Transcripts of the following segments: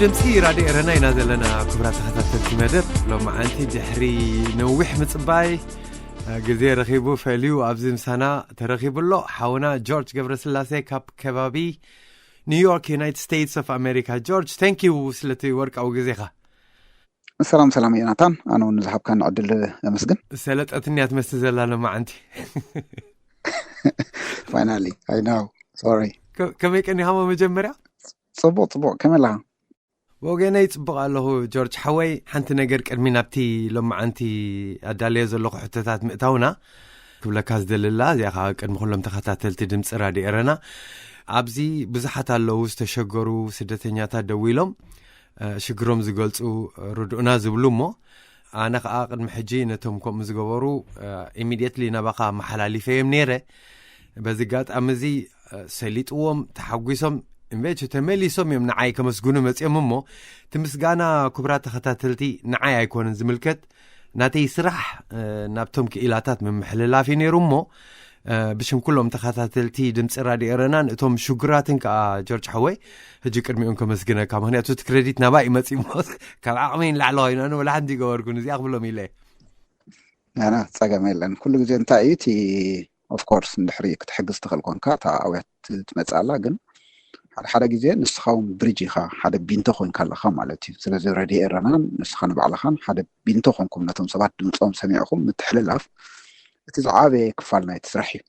ድምፂ ራድዮ ኤረና ኢና ዘለና። ክቡራት ተኸታተልቲ መደብ፣ ሎማዓንቲ ድሕሪ ነዊሕ ምፅባይ ግዜ ረኺቡ ፈልዩ ኣብዚ ምሳና ተረኺቡ ኣሎ ሓውና ጆርጅ ገብረስላሴ ካብ ከባቢ ኒውዮርክ፣ ዩናይትድ ስቴትስ ኦፍ ኣሜሪካ። ጆርጅ፣ thank you ስለቲ ወርቃዊ ግዜኻ። ሰላም ሰላም ዮናታን፣ ኣነ እውን ዝሃብካኒ ዕድል ኣመስግን። ሰለጠትንያ ትመስል ዘላ ሎማዓንቲ። Finally, I know. Sorry. ከመይ ቀኒኻሞ መጀመርያ? ጽቡቕ ጽቡቕ፣ ከመይ ኣለኻ? ብወገነይ ጽቡቕ ኣለኹ ጆርጅ ሓወይ። ሓንቲ ነገር ቅድሚ ናብቲ ሎማዓንቲ ኣዳለዮ ዘለኹ ሕቶታት ምእታውና ክብለካ ዝደልላ፣ እዚኣ ከዓ ቅድሚ ኩሎም ተኸታተልቲ ድምፂ ራድዮ ኤረና፣ ኣብዚ ብዙሓት ኣለዉ ዝተሸገሩ ስደተኛታት ደዊሎም ሽግሮም ዝገልፁ፣ ርድኡና ዝብሉ እሞ፣ ኣነ ከዓ ቅድሚ ሕጂ ነቶም ከምኡ ዝገበሩ ኢሚድየትሊ ናባኻ መሓላሊፈ እዮም ነይረ። በዚ ኣጋጣሚ እዚ ሰሊጥዎም ተሓጒሶም እንበች ተመሊሶም እዮም ንዓይ ከመስግኑ መፅኦም እሞ፣ እቲ ምስጋና ክቡራት ተኸታተልቲ ንዓይ ኣይኮነን ዝምልከት፣ ናተይ ስራሕ ናብቶም ክኢላታት ምምሕልላፍ እዩ ነይሩ እሞ፣ ብሽም ኩሎም ተኸታተልቲ ድምፂ ራድዮ ኤረናን እቶም ሽጉራትን ከዓ ጆርጅ ሓወይ ሕጂ ቅድሚኦም ከመስግነካ፣ ምክንያቱ እቲ ክረዲት ናባይ እዩ መፂሞ። ካብ ዓቕመይ ንላዕሊ ኮይኑ ኣነ ወላ ሓንቲ ይገበርኩን እዚኣ ክብሎም ኢለ። ናና ጸገም የለን። ኩሉ ግዜ እንታይ እዩ እቲ of course እንድሕሪ ክትሕግዝ ትኽእል ኮንካ እታ ኣውያት ትመጽእ ኣላ። ግን ሓደ ሓደ ግዜ ንስኻ እውን ብሪጅ ኢኻ፣ ሓደ ቢንቶ ኮንካ ኣለኻ ማለት እዩ። ስለዚ ረድዮ ኤረናን ንስኻ ንባዕልኻን ሓደ ቢንቶ ኮንኩም ነቶም ሰባት ድምፆም ሰሚዕኹም ምትሕልላፍ እቲ ዝዓበየ ክፋል ናይቲ ስራሕ እዩ።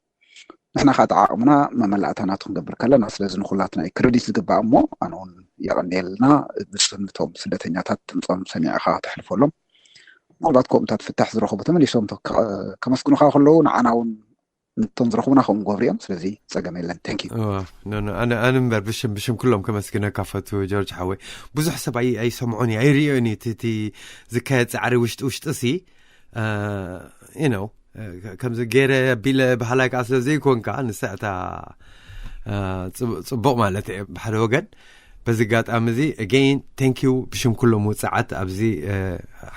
ንሕና ከዓ ተዓቕምና መመላእታ ናቱ ክንገብር ከለና፣ ስለዚ ንኹላትና እዩ ክረዲት ዝግባእ እሞ ኣነ እውን የቐንየልና ብስም እቶም ስደተኛታት ድምፆም ሰሚዕኻ ተሕልፈሎም። ምናልባት ከምኡታት ፍታሕ ዝረኽቡ ተመሊሶም ከመስግኑኻ ከለዉ ንዓና እውን ንቶም ዝረኽቡና ከምኡ ንገብር እዮም። ስለዚ ጸገም የለን። Thank you። ኣነ እምበር ብሽም ብሽም ኩሎም ከመስግነካ ፈቱ ጆርጅ ሓወይ። ብዙሕ ሰብ ኣይሰምዖን እዩ ኣይርእዮን እዩ እቲ ዝካየድ ጻዕሪ ውሽጢ ውሽጢ ሲ you know ከምዚ ገይረ ቢለ ባህላይ ከዓ ስለ ዘይኮንካ ንሳ እታ ጽቡቕ ማለት እየ ብሓደ ወገን። በዚ ኣጋጣሚ እዚ again thank you ብሽም ኩሎም ውፅዓት ኣብዚ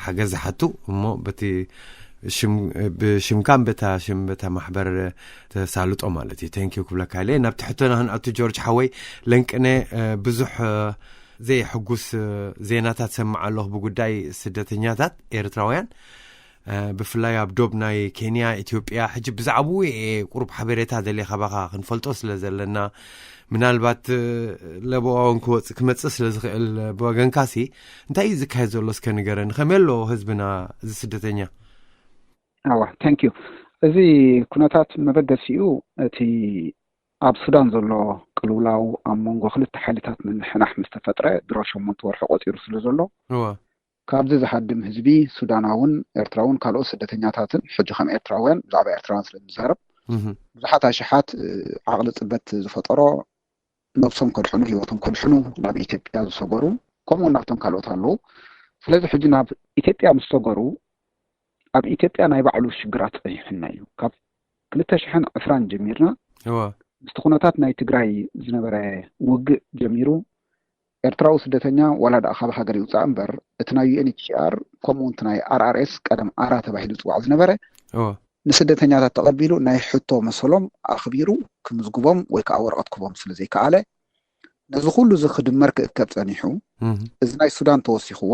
ሓገዝ ዝሓቱ እሞ በቲ ብሽምካን በታ ሽም በታ ማሕበር ተሳልጦ ማለት እዩ። Thank you ክብለካ ኢለ። ናብቲ ሕቶና ክንኣቱ ጆርጅ ሓወይ ለንቅነ ብዙሕ ዘየሕጉስ ዜናታት ሰምዕ ኣለኹ ብጉዳይ ስደተኛታት ኤርትራውያን ብፍላይ ኣብ ዶብ ናይ ኬንያ፣ ኢትዮጵያ። ሕጂ ብዛዕባኡ እየ ቁሩብ ሓበሬታ ደልየ ካባኻ ክንፈልጦ ስለ ዘለና፣ ምናልባት ለበዋ እውን ክወፅእ ክመፅእ ስለ ዝኽእል ብወገንካሲ እንታይ እዩ ዝካየድ ዘሎ እስከ ንገረኒ። ከመይ ኣሎ ህዝብና እዚ ስደተኛ? ኣዋ thank you። እዚ ኩነታት መበገሲኡ እቲ ኣብ ሱዳን ዘሎ ቅልውላው ኣብ መንጎ ክልተ ሓይልታት ምንሕናሕ ምስ ተፈጥረ ድሮ ሸሞንተ ወርሒ ቆፂሩ ስለ ዘሎ እወ ካብዚ ዝሃድም ህዝቢ ሱዳናውን ኤርትራውን ካልኦት ስደተኛታትን ሕጂ ከም ኤርትራውያን ብዛዕባ ኤርትራውያን ስለ ንዛረብ እህ ብዙሓት ኣሽሓት ዓቕሊ ፅበት ዝፈጠሮ ነብሶም ከድሕኑ ህይወቶም ከድሕኑ ናብ ኢትዮጵያ ዝሰገሩ ከምኡ እውን ናብቶም ካልኦት ኣለዉ። ስለዚ ሕጂ ናብ ኢትዮጵያ ምስ ሰገሩ ኣብ ኢትዮጵያ ናይ ባዕሉ ሽግራት ጸኒሑና እዩ። ካብ ክልተ ሽሕን ዕስራን ጀሚርና እወ ምስቲ ኩነታት ናይ ትግራይ ዝነበረ ውግእ ጀሚሩ ኤርትራዊ ስደተኛ ዋላ ደኣ ካብ ሃገር ይውጻእ እምበር እቲ ናይ ዩ ኤን ኤች ሲ ኣር ከምኡ እውን እቲ ናይ ኣር ኣር ኤስ ቀደም ኣራ ተባሂሉ ዝጽዋዕ ዝነበረ እወ ንስደተኛታት ተቐቢሉ ናይ ሕቶ መሰሎም ኣኽቢሩ ክምዝግቦም ወይ ከዓ ወረቐት ክቦም ስለ ዘይከኣለ ነዚ ኩሉ እዚ ክድመር ክእከብ ጸኒሑ እህ እዚ ናይ ሱዳን ተወሲኽዎ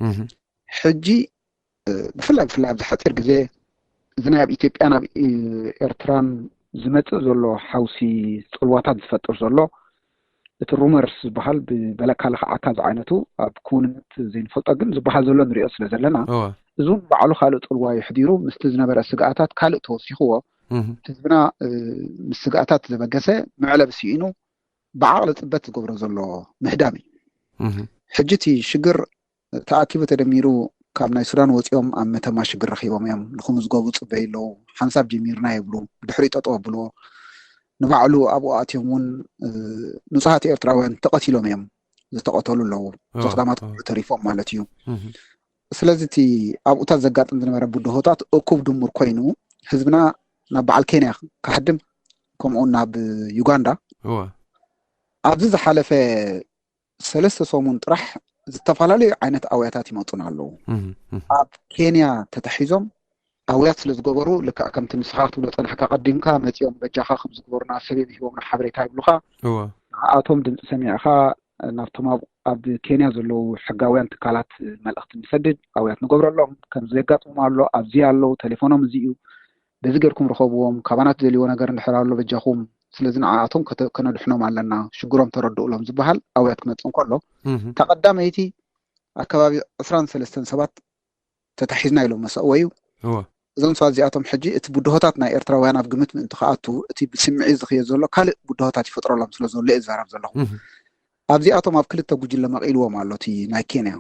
እህ ሕጂ ብፍላይ ብፍላይ ኣብዚ ሓፂር ግዜ እዚ ናይ ኣብ ኢትዮጵያን ኣብ ኤርትራን ዝመፅእ ዘሎ ሓውሲ ፅልዋታት ዝፈጥር ዘሎ እቲ ሩመርስ ዝበሃል ብበለካ ለኽዓካ ዝዓይነቱ ኣብ ክውንነት ዘይንፈልጦ ግን ዝበሃል ዘሎ ንሪኦ ስለ ዘለና እወ እዚ እውን ባዕሉ ካልእ ፅልዋ የሕዲሩ ምስቲ ዝነበረ ስግኣታት ካልእ ተወሲኽዎ እህ ህዝብና ምስ ስግኣታት ዘበገሰ መዕለቢ ስኢኑ ብዓቕሊ ፅበት ዝገብሮ ዘሎ ምህዳም እዩ። እህ ሕጂ እቲ ሽግር ተኣኪቡ ተደሚሩ ካብ ናይ ሱዳን ወፂኦም ኣብ መተማ ሽግር ረኺቦም እዮም ንክምዝገቡ ፅበዩ ኣለዉ ሓንሳብ ጀሚርና ይብሉ ድሕሪ ጠጠው ኣብልዎ ንባዕሉ ኣብኡ ኣትዮም እውን ንፁሃት ኤርትራውያን ተቐቲሎም እዮም ዝተቐተሉ ኣለዉ እቶም ቀዳማት ቆልዑ ተሪፎም ማለት እዩ ስለዚ እቲ ኣብኡታት ዘጋጥም ዝነበረ ብድሆታት እኩብ ድሙር ኮይኑ ህዝብና ናብ በዓል ኬንያ ክሃድም ከምኡ ናብ ዩጋንዳ ኣብዚ ዝሓለፈ ሰለስተ ሰሙን ጥራሕ ዝተፈላለዩ ዓይነት ኣውያታት ይመፁና ኣለዉ ኣብ ኬንያ ተታሒዞም ኣውያት ስለ ዝገበሩ ልክዕ ከምቲ ንስኻ ክትብሎ ፀናሕካ ቀዲምካ መፂኦም በጃኻ ከም ዝግበሩና ሰበብ ሂቦምና ሓበሬታ ይብሉኻ ንዓኣቶም ድምፂ ሰሚዕኻ ናብቶም ኣብ ኬንያ ዘለዉ ሕጋውያን ትካላት መልእኽቲ ንሰድድ፣ ኣውያት ንገብረሎም። ከም ዘጋጥሞም ኣሎ፣ ኣብዚ ኣለዉ፣ ቴሌፎኖም እዚ እዩ፣ በዚ ጌርኩም ርኸብዎም፣ ካባና ትደልይዎ ነገር እንድሕር ኣሎ በጃኹም። ስለዚ ንዓኣቶም ከነድሕኖም ኣለና፣ ሽግሮም ተረድኡሎም ዝበሃል ኣውያት ክመፅእ እንከሎ፣ ተቐዳመይቲ ኣከባቢ ዕስራን ሰለስተን ሰባት ተታሒዝና ኢሎም መሰእወዩ። እዞም ሰባት እዚኣቶም ሕጂ እቲ ብድሆታት ናይ ኤርትራውያን ኣብ ግምት ምእንቲ ክኣቱ፣ እቲ ብስምዒት ዝኽየድ ዘሎ ካልእ ብድሆታት ይፈጥረሎም ስለ ዘሎ እየ ዝዛረብ ዘለኹ። ኣብዚኣቶም ኣብ ክልተ ጉጅለ መቒልዎም ኣሎ። እቲ ናይ ኬንያ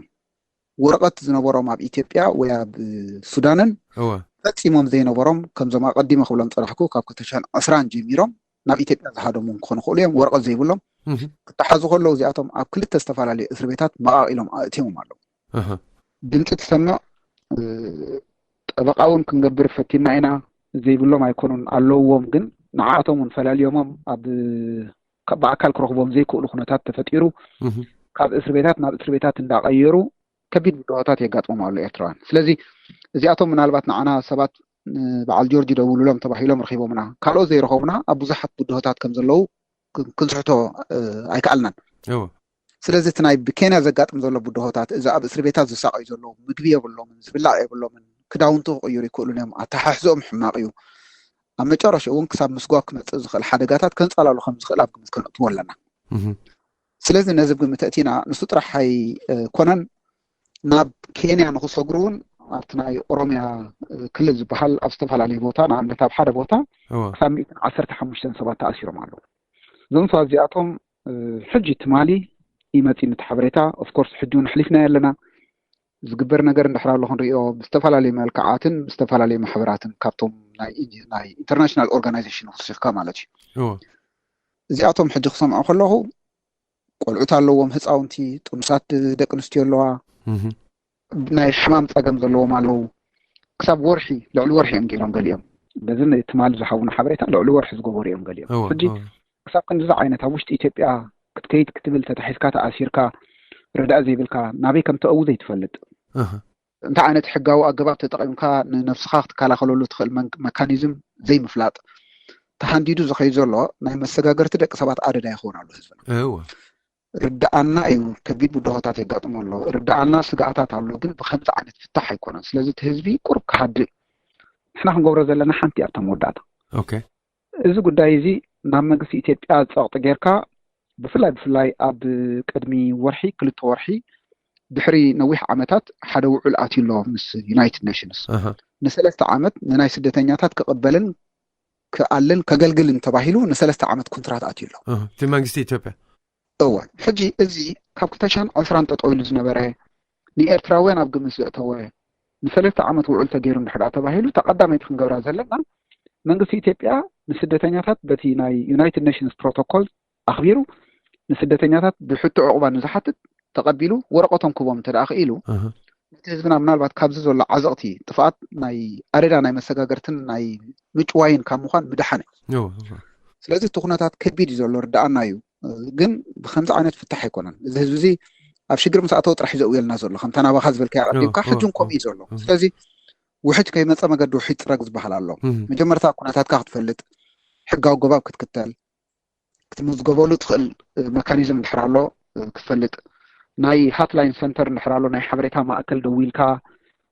ወረቐት ዝነበሮም ኣብ ኢትዮጵያ ወይ ኣብ ሱዳንን ፈጺሞም ዘይነበሮም፣ ከምዞም ኣቐዲመ ክብሎም ጸናሕኩ፣ ካብ ክልተ ሽሕን ዕስራን ጀሚሮም ናብ ኢትዮጵያ ዝሃደሙ ክኾኑ ይኽእሉ እዮም። ወረቐት ዘይብሎም ክተሓዙ ከለዉ እዚኣቶም ኣብ ክልተ ዝተፈላለዩ እስር ቤታት መቓቒሎም ኣእትዮምም ኣለዉ። ድምፂ ትሰምዕ፣ ጠበቃ እውን ክንገብር ፈቲና ኢና። ዘይብሎም ኣይኮኑን፣ ኣለውዎም። ግን ንዓኣቶም እውን ፈላልዮሞም ኣብ ብኣካል ክረኽቦም ዘይክእሉ ኩነታት ተፈጢሩ፣ ካብ እስር ቤታት ናብ እስር ቤታት እንዳቐየሩ ከቢድ ብድሆታት የጋጥሞም ኣሎ ኤርትራውያን። ስለዚ እዚኣቶም ምናልባት ንዓና ሰባት በዓል ጆርጅ ደውሉሎም ተባሂሎም ረኺቦምና። ካልኦት ዘይረኸቡና ኣብ ብዙሓት ብድሆታት ከም ዘለዉ ክንስሕቶ ኣይከኣልናን። ስለዚ እቲ ናይ ብኬንያ ዘጋጥም ዘሎ ብድሆታት፣ እዚ ኣብ እስር ቤታት ዝሳቐዩ ዘለዉ፣ ምግቢ የብሎምን፣ ዝብላዕ የብሎምን፣ ክዳውንቲ ክቕይሩ ይክእሉን እዮም፣ ኣተሓሕዝኦም ሕማቕ እዩ። ኣብ መጨረሽኡ እውን ክሳብ ምስጓግ ክመፅእ ዝኽእል ሓደጋታት ከንፀላሉ ከም ዝኽእል ኣብ ግምት ከነእትዎ ኣለና። ስለዚ ነዚ ግምት እቲና ንሱ ጥራሕ ኣይኮነን፣ ናብ ኬንያ ንክሰግሩ እውን ኣብቲ ናይ ኦሮሚያ ክልል ዝበሃል ኣብ ዝተፈላለዩ ቦታ፣ ንኣብነት ኣብ ሓደ ቦታ ክሳብ ሚእትን ዓሰርተ ሓሙሽተን ሰባት ተኣሲሮም ኣለዉ። እዞም ሰባት እዚኣቶም ሕጂ ትማሊ ይመፂ ነቲ ሓበሬታ። ኦፍኮርስ ሕጂ እውን ኣሕሊፍናዮ ኣለና። ዝግበር ነገር እንድሕር ኣሎ ክንሪኦ ብዝተፈላለዩ መልክዓትን ብዝተፈላለዩ ማሕበራትን ካብቶም ናይ ኢንተርናሽናል ኦርጋናይዜሽን ክስካ ማለት እዩ። እዚኣቶም ሕጂ ክሰምዖ ከለኹ ቆልዑት ኣለዎም፣ ህፃውንቲ፣ ጥኑሳት ደቂ ኣንስትዮ ኣለዋ፣ ናይ ሕማም ፀገም ዘለዎም ኣለዉ። ክሳብ ወርሒ፣ ልዕሊ ወርሒ እዮም ገይሮም ገሊኦም። በዚ ትማሊ ዝሃቡና ሓበሬታ ልዕሊ ወርሒ ዝገበሩ እዮም ገሊኦም። ሕጂ ክሳብ ክንድዚ ዓይነት ኣብ ውሽጢ ኢትዮጵያ ክትከይድ ክትብል፣ ተታሒዝካ ተኣሲርካ፣ ርዳእ ዘይብልካ፣ ናበይ ከም ተእዊ ዘይትፈልጥ፣ እንታይ ዓይነት ሕጋዊ ኣገባብ ተጠቒምካ ንነብስኻ ክትከላኸለሉ ትኽእል መካኒዝም ዘይምፍላጥ፣ ተሃንዲዱ ዝኸይድ ዘሎ ናይ መሰጋገርቲ ደቂ ሰባት ኣደዳ ይኸውን ኣሎ ህዝብና። ርድኣና እዩ፣ ከቢድ ብድሆታት የጋጥሞ ኣሎ፣ ርድኣና ስግኣታት ኣሎ፣ ግን ብከምዚ ዓይነት ፍታሕ ኣይኮነን። ስለዚ እቲ ህዝቢ ቁሩብ ክሃድእ ንሕና ክንገብሮ ዘለና ሓንቲ ኣብታ መወዳእታ። እዚ ጉዳይ እዚ ናብ መንግስቲ ኢትዮጵያ ጸቕጢ ጌርካ፣ ብፍላይ ብፍላይ ኣብ ቅድሚ ወርሒ፣ ክልተ ወርሒ ድሕሪ ነዊሕ ዓመታት ሓደ ውዑል ኣትዩ ኣሎ ምስ ዩናይትድ ኔሽንስ። ንሰለስተ ዓመት ንናይ ስደተኛታት ክቕበልን ክኣልን ከገልግልን ተባሂሉ ንሰለስተ ዓመት ኮንትራት ኣትዩ ኣሎ። እቲ መንግስቲ ኢትዮጵያ። እወ፣ ሕጂ እዚ ካብ ክልተ ሽሕን ዕስራን ጠጠው ኢሉ ዝነበረ፣ ንኤርትራውያን ኣብ ግምት ዘእተወ፣ ንሰለስተ ዓመት ውዑል ተገይሩ እንድሕር ደኣ ተባሂሉ፣ እታ ቀዳመይቲ ክንገብራ ዘለና፣ መንግስቲ ኢትዮጵያ ንስደተኛታት በቲ ናይ ዩናይትድ ኔሽንስ ፕሮቶኮል ኣኽቢሩ፣ ንስደተኛታት ብሕቶ ዕቑባ ንዝሓትት ተቐቢሉ ወረቐቶም ክቦም እንተ ደኣ ክኢሉ፣ ነቲ ህዝብና ምናልባት ካብዚ ዘሎ ዓዘቕቲ ጥፍኣት ናይ ኣደዳ ናይ መሰጋገርትን ናይ ምጭዋይን ካብ ምዃን ምድሓን እዩ። ስለዚ እቲ ኩነታት ከቢድ እዩ ዘሎ፣ ርድኣና እዩ። ግን ብከምዚ ዓይነት ፍታሕ ኣይኮነን። እዚ ህዝቢ እዚ ኣብ ሽግር ምስ ኣተወ ጥራሕ እዩ ዘእውየልና ዘሎ። ከምታ ናባኻ ዝበልካያ ኣቐዲምካ ሕጂ እውን ከምኡ እዩ ዘሎ። ስለዚ ውሕጅ ከይመፀ መገዲ ውሕጅ ፅረግ ዝበሃል ኣሎ። መጀመርታ ኩነታትካ ክትፈልጥ፣ ሕጋዊ ኣገባብ ክትክተል፣ ክትምዝገበሉ ትኽእል መካኒዝም እንድሕር ኣሎ ክትፈልጥ፣ ናይ ሃትላይን ሰንተር እንድሕር ኣሎ፣ ናይ ሓበሬታ ማእከል ደዊልካ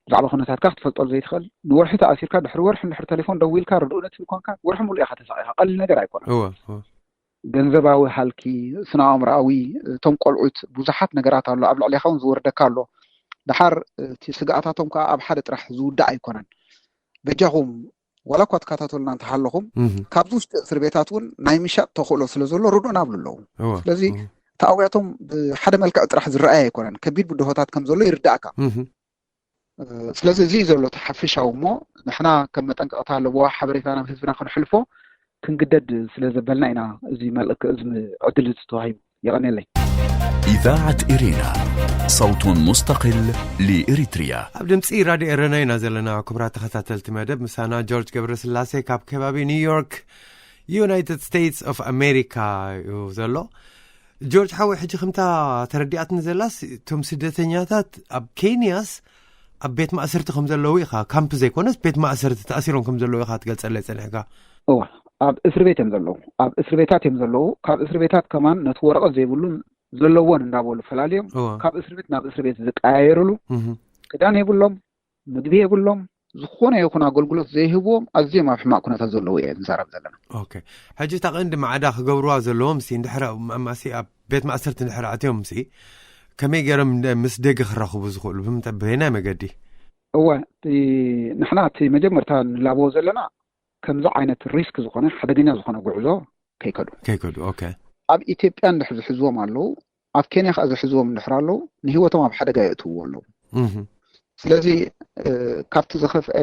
ብዛዕባ ኩነታትካ ክትፈልጠሉ ዘይትኽእል፣ ንወርሒ ተኣሲርካ ድሕሪ ወርሒ እንድሕር ቴሌፎን ደዊልካ ርድኡ ነቲ ኮንካ ወርሒ ሙሉእ ኢኻ ተሳቒኻ። ቀሊል ነገር ኣይኮነን። ገንዘባዊ ሃልኪ፣ ስነ ኣእምሮኣዊ፣ እቶም ቆልዑት ብዙሓት ነገራት ኣሎ፣ ኣብ ልዕሌኻ እውን ዝወርደካ ኣሎ። ደሓር እቲ ስግኣታቶም ከዓ ኣብ ሓደ ጥራሕ ዝውዳእ ኣይኮነን። በጃኹም ዋላ እኳ ትከታተሉና እንተሃለኹም፣ ካብዚ ውሽጢ እስር ቤታት እውን ናይ ምሻጥ ተኽእሎ ስለ ዘሎ ርዱእና ኣብሉ ኣለዉ። ስለዚ ተኣውያቶም ብሓደ መልክዕ ጥራሕ ዝረኣይ ኣይኮነን፣ ከቢድ ብድሆታት ከም ዘሎ ይርዳእካ። ስለዚ እዚ እዩ ዘሎ እቲ ሓፈሻዊ እሞ፣ ንሕና ከም መጠንቀቕታ ኣለዎ ሓበሬታ ናብ ህዝብና ክንሕልፎ ክንግደድ ስለ ዘበልና ኢና እዚ መልእክ-፣ እዚ ዕድል እዚ ተዋሂቡ። የቐንየለይ። إذاعة إرينا، صوت مستقل لإريتريا. ኣብ ድምፂ ራድዮ ኤረና ኢና ዘለና። ክቡራት ተኸታተልቲ መደብ፣ ምሳና ጆርጅ ገብረስላሴ ካብ ከባቢ ኒውዮርክ ዩናይትድ ስቴትስ ኦፍ ኣሜሪካ እዩ ዘሎ። ጆርጅ ሓወይ፣ ሕጂ ከምታ ተረዲኣትኒ ዘላስ እቶም ስደተኛታት ኣብ ኬንያስ ኣብ ቤት ማእሰርቲ ከም ዘለዉ ኢኻ፣ ካምፕ ዘይኮነስ ቤት ማእሰርቲ ተኣሲሮም ከም ዘለዉ ኢኻ ትገልጸለይ ጸኒሕካ። እዋ፣ ኣብ እስሪ ቤት እዮም ዘለዉ፣ ኣብ እስሪ ቤታት እዮም ዘለዉ። ካብ እስሪ ቤታት ከማን ነቲ ወረቐት ዘይብሉን ዘለዎን እንዳበሉ ፈላልዮም ካብ እስር ቤት ናብ እስር ቤት ዝቀያየርሉ፣ ክዳን የብሎም፣ ምግቢ የብሎም፣ ዝኾነ ይኹን ኣገልግሎት ዘይህብዎም ኣዝዮም ኣብ ሕማቕ ኩነታት ዘለዉ እየ ዝዛረብ ዘለና። ሕጂ እታ ቀንዲ ማዕዳ ክገብርዋ ዘለዎም ሲ እንድሕር ማእሲ ኣብ ቤት ማእሰርቲ እንድሕር ኣትዮም ሲ ከመይ ገይሮም ምስ ደገ ክራኽቡ ዝኽእሉ ብምንታይ በየናይ መገዲ? እወ፣ ንሕና እቲ መጀመርታ ንላበዎ ዘለና ከምዚ ዓይነት ሪስክ ዝኾነ ሓደገኛ ዝኾነ ጉዕዞ ከይከዱ ከይከዱ። ኦኬ። ኣብ ኢትዮጵያ እንድሕር ዝሕዝዎም ኣለዉ፣ ኣብ ኬንያ ከዓ ዝሕዝዎም እንድሕር ኣለዉ፣ ንህይወቶም ኣብ ሓደጋ የእትውዎ ኣለዉ። ስለዚ ካብቲ ዝኸፍአ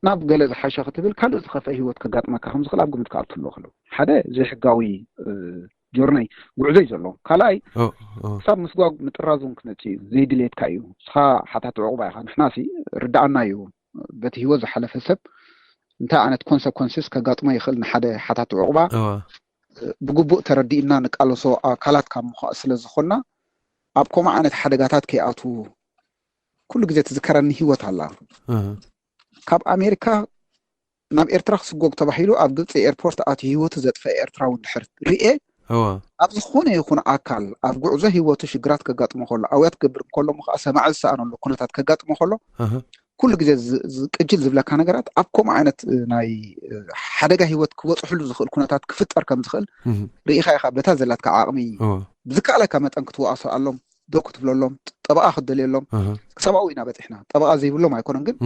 ናብ ገለ ዝሓሸ ክትብል ካልእ ዝኸፍአ ህይወት ከጋጥመካ ከም ዝኽእል ኣብ ግምት ክኣቱ ኣለዎ። ከለዉ ሓደ ዘይሕጋዊ ጆርነይ ጉዕዞ እዩ ዘሎ። ካልኣይ ክሳብ ምስጓግ ምጥራዝ እውን ክመፅእ እዩ። ዘይድሌትካ እዩ። ንስኻ ሓታት ዕቑባ ኢኻ። ንሕናሲ ርዳኣና እዩ በቲ ህይወት ዝሓለፈ ሰብ እንታይ ዓይነት ኮንሰኮንስስ ከጋጥሞ ይኽእል ንሓደ ሓታት ዕቑባ ብግቡእ ተረዲእና ንቃለሶ ኣካላት ካብ ምዃእ ስለ ዝኾንና ኣብ ከምኡ ዓይነት ሓደጋታት ከይኣትዉ ኩሉ ግዜ ትዝከረኒ ህይወት ኣላ። ካብ ኣሜሪካ ናብ ኤርትራ ክስጎግ ተባሂሉ ኣብ ግብፂ ኤርፖርት ኣትዩ ህይወቱ ዘጥፈአ ኤርትራዊ እንድሕር ርኤ ኣብ ዝኾነ ይኹን ኣካል ኣብ ጉዕዞ ህይወቱ ሽግራት ከጋጥሞ ከሎ ኣውያት ክገብር ከሎ ከዓ ሰማዒ ዝሰኣነሉ ኩነታት ከጋጥሞ ከሎ ኩሉ ግዜ ዝቅጅል ዝብለካ ነገራት ኣብ ከምኡ ዓይነት ናይ ሓደጋ ህይወት ክበፅሕሉ ዝኽእል ኩነታት ክፍጠር ከም ዝኽእል ርኢኻ ኢኻ። በታ ዘላትካ ዓቕሚ ብዝከኣለካ መጠን ክትወኣሰኣሎም ዶ ክትብለሎም ጠበቓ ክትደልየሎም ሰብኣዊ ኢና በፂሕና። ጠበቓ ዘይብሎም ኣይኮነን ግን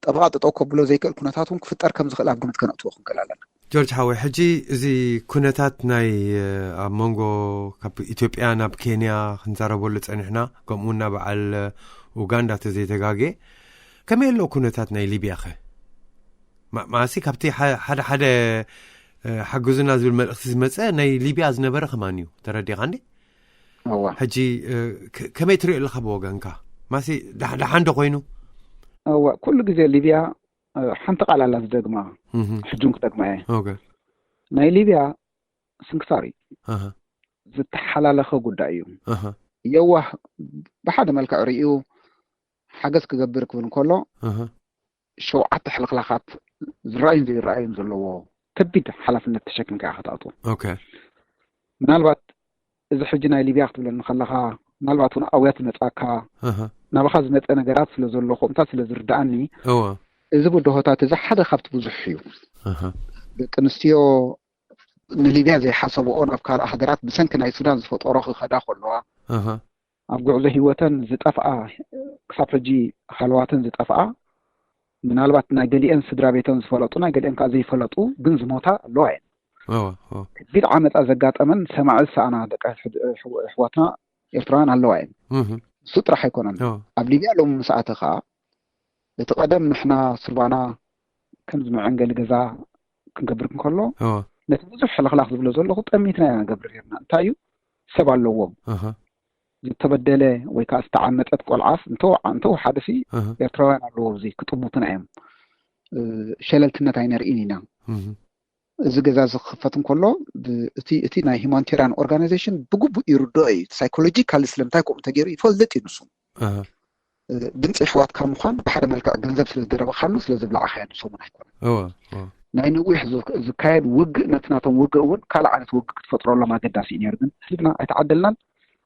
ጠበቓ ጠጠው ከብሎ ዘይክእል ኩነታት እውን ክፍጠር ከም ዝኽእል ኣብ ግምት ከነእትዎ ክንክእል ኣለና። ጆርጅ ሓወይ፣ ሕጂ እዚ ኩነታት ናይ ኣብ መንጎ ካብ ኢትዮጵያ ናብ ኬንያ ክንዛረበሉ ጸኒሕና፣ ከምኡ እውን ናብ በዓል ኡጋንዳ ተዘይተጋጌ ከመይ ኣሎ ኩነታት ናይ ሊብያ ኸ? ማእሲ ካብቲ ሓደ ሓደ ሓግዙና ዝብል መልእኽቲ ዝመፀ ናይ ሊብያ ዝነበረ ከማን እዩ ተረዲኻ እንዴ? ሕጂ ከመይ ትሪኦ ኣለካ ብወገንካ? ማሲ ደሓን ዶ ኮይኑ? እወ፣ ኩሉ ግዜ ሊብያ ሓንቲ ቃል ኣላ ዝደግማ፣ ሕጂ እውን ክደግማ እየ። ናይ ሊብያ ስንክሳር እዩ። ዝተሓላለኸ ጉዳይ እዩ። የዋህ ብሓደ መልክዕ ርእዩ ሓገዝ ክገብር ክብል እንከሎ ሸውዓተ ሕልኽላኻት ዝረኣዩን ዘይረኣዩን ዘለዎ ከቢድ ሓላፍነት ተሸኪምካ ኢኻ ክትኣትዎ። ምናልባት እዚ ሕጂ ናይ ሊብያ ክትብለኒ ከለኻ ምናልባት እውን ኣውያት ዝመፃካ ናባኻ ዝመፀ ነገራት ስለ ዘሎ ከምኡታት ስለ ዝርዳኣኒ እዚ ብድሆታት እዚ ሓደ ካብቲ ብዙሕ እዩ። ደቂ ኣንስትዮ ንሊብያ ዘይሓሰብኦ ናብ ካልእ ሃገራት ብሰንኪ ናይ ሱዳን ዝፈጠሮ ክኸዳ ከለዋ ኣብ ጉዕዞ ህይወተን ዝጠፍኣ ክሳብ ሕጂ ሃለዋተን ዝጠፍኣ ምናልባት ናይ ገሊአን ስድራ ቤተን ዝፈለጡ ናይ ገሊአን ከዓ ዘይፈለጡ ግን ዝሞታ ኣለዋ እየን። ከቢድ ዓመፃ ዘጋጠመን ሰማዒ ዝሰኣና ደቂ ኣሕዋትና ኤርትራውያን ኣለዋ እየን። እሱ ጥራሕ ኣይኮነን። ኣብ ሊብያ ሎሚ ምስ ኣተኻ እቲ ቀደም ንሕና ስርባና ከምዚ መዐንገሊ ገዛ ክንገብር እንከሎ ነቲ ብዙሕ ሕልኽላኽ ዝብሎ ዘለኹ ጠሚትና ኢና ንገብር ነርና። እንታይ እዩ ሰብ ኣለዎም ዝተበደለ ወይ ከዓ ዝተዓመፀት ቆልዓስ እንተወሓደሲ ኤርትራውያን ኣለዎ እዚ ክጥሙትና እዮም። ሸለልትነት ኣይነርኢን ኢና። እዚ ገዛ እዚ ክኽፈት እንከሎ እቲ ናይ ሂማኒቴሪያን ኦርጋናይዜሽን ብግቡእ ይርድኦ እዩ። ሳይኮሎጂካሊ ስለምንታይ ከምኡ ተገይሩ ይፈልጥ እዩ ንሱ። ድምፂ ኣሕዋትካ ምዃን ብሓደ መልክዕ ገንዘብ ስለ ዝደረበካሉ ስለ ዝብላዕኻዮ ንሰሙን ኣይኮነን። ናይ ነዊሕ ዝካየድ ውግእ ነቲ ናቶም ውግእ እውን ካልእ ዓይነት ውግእ ክትፈጥረሎም ኣገዳሲ እዩ ነይሩ። ግን ህዝብና ኣይተዓደልናን።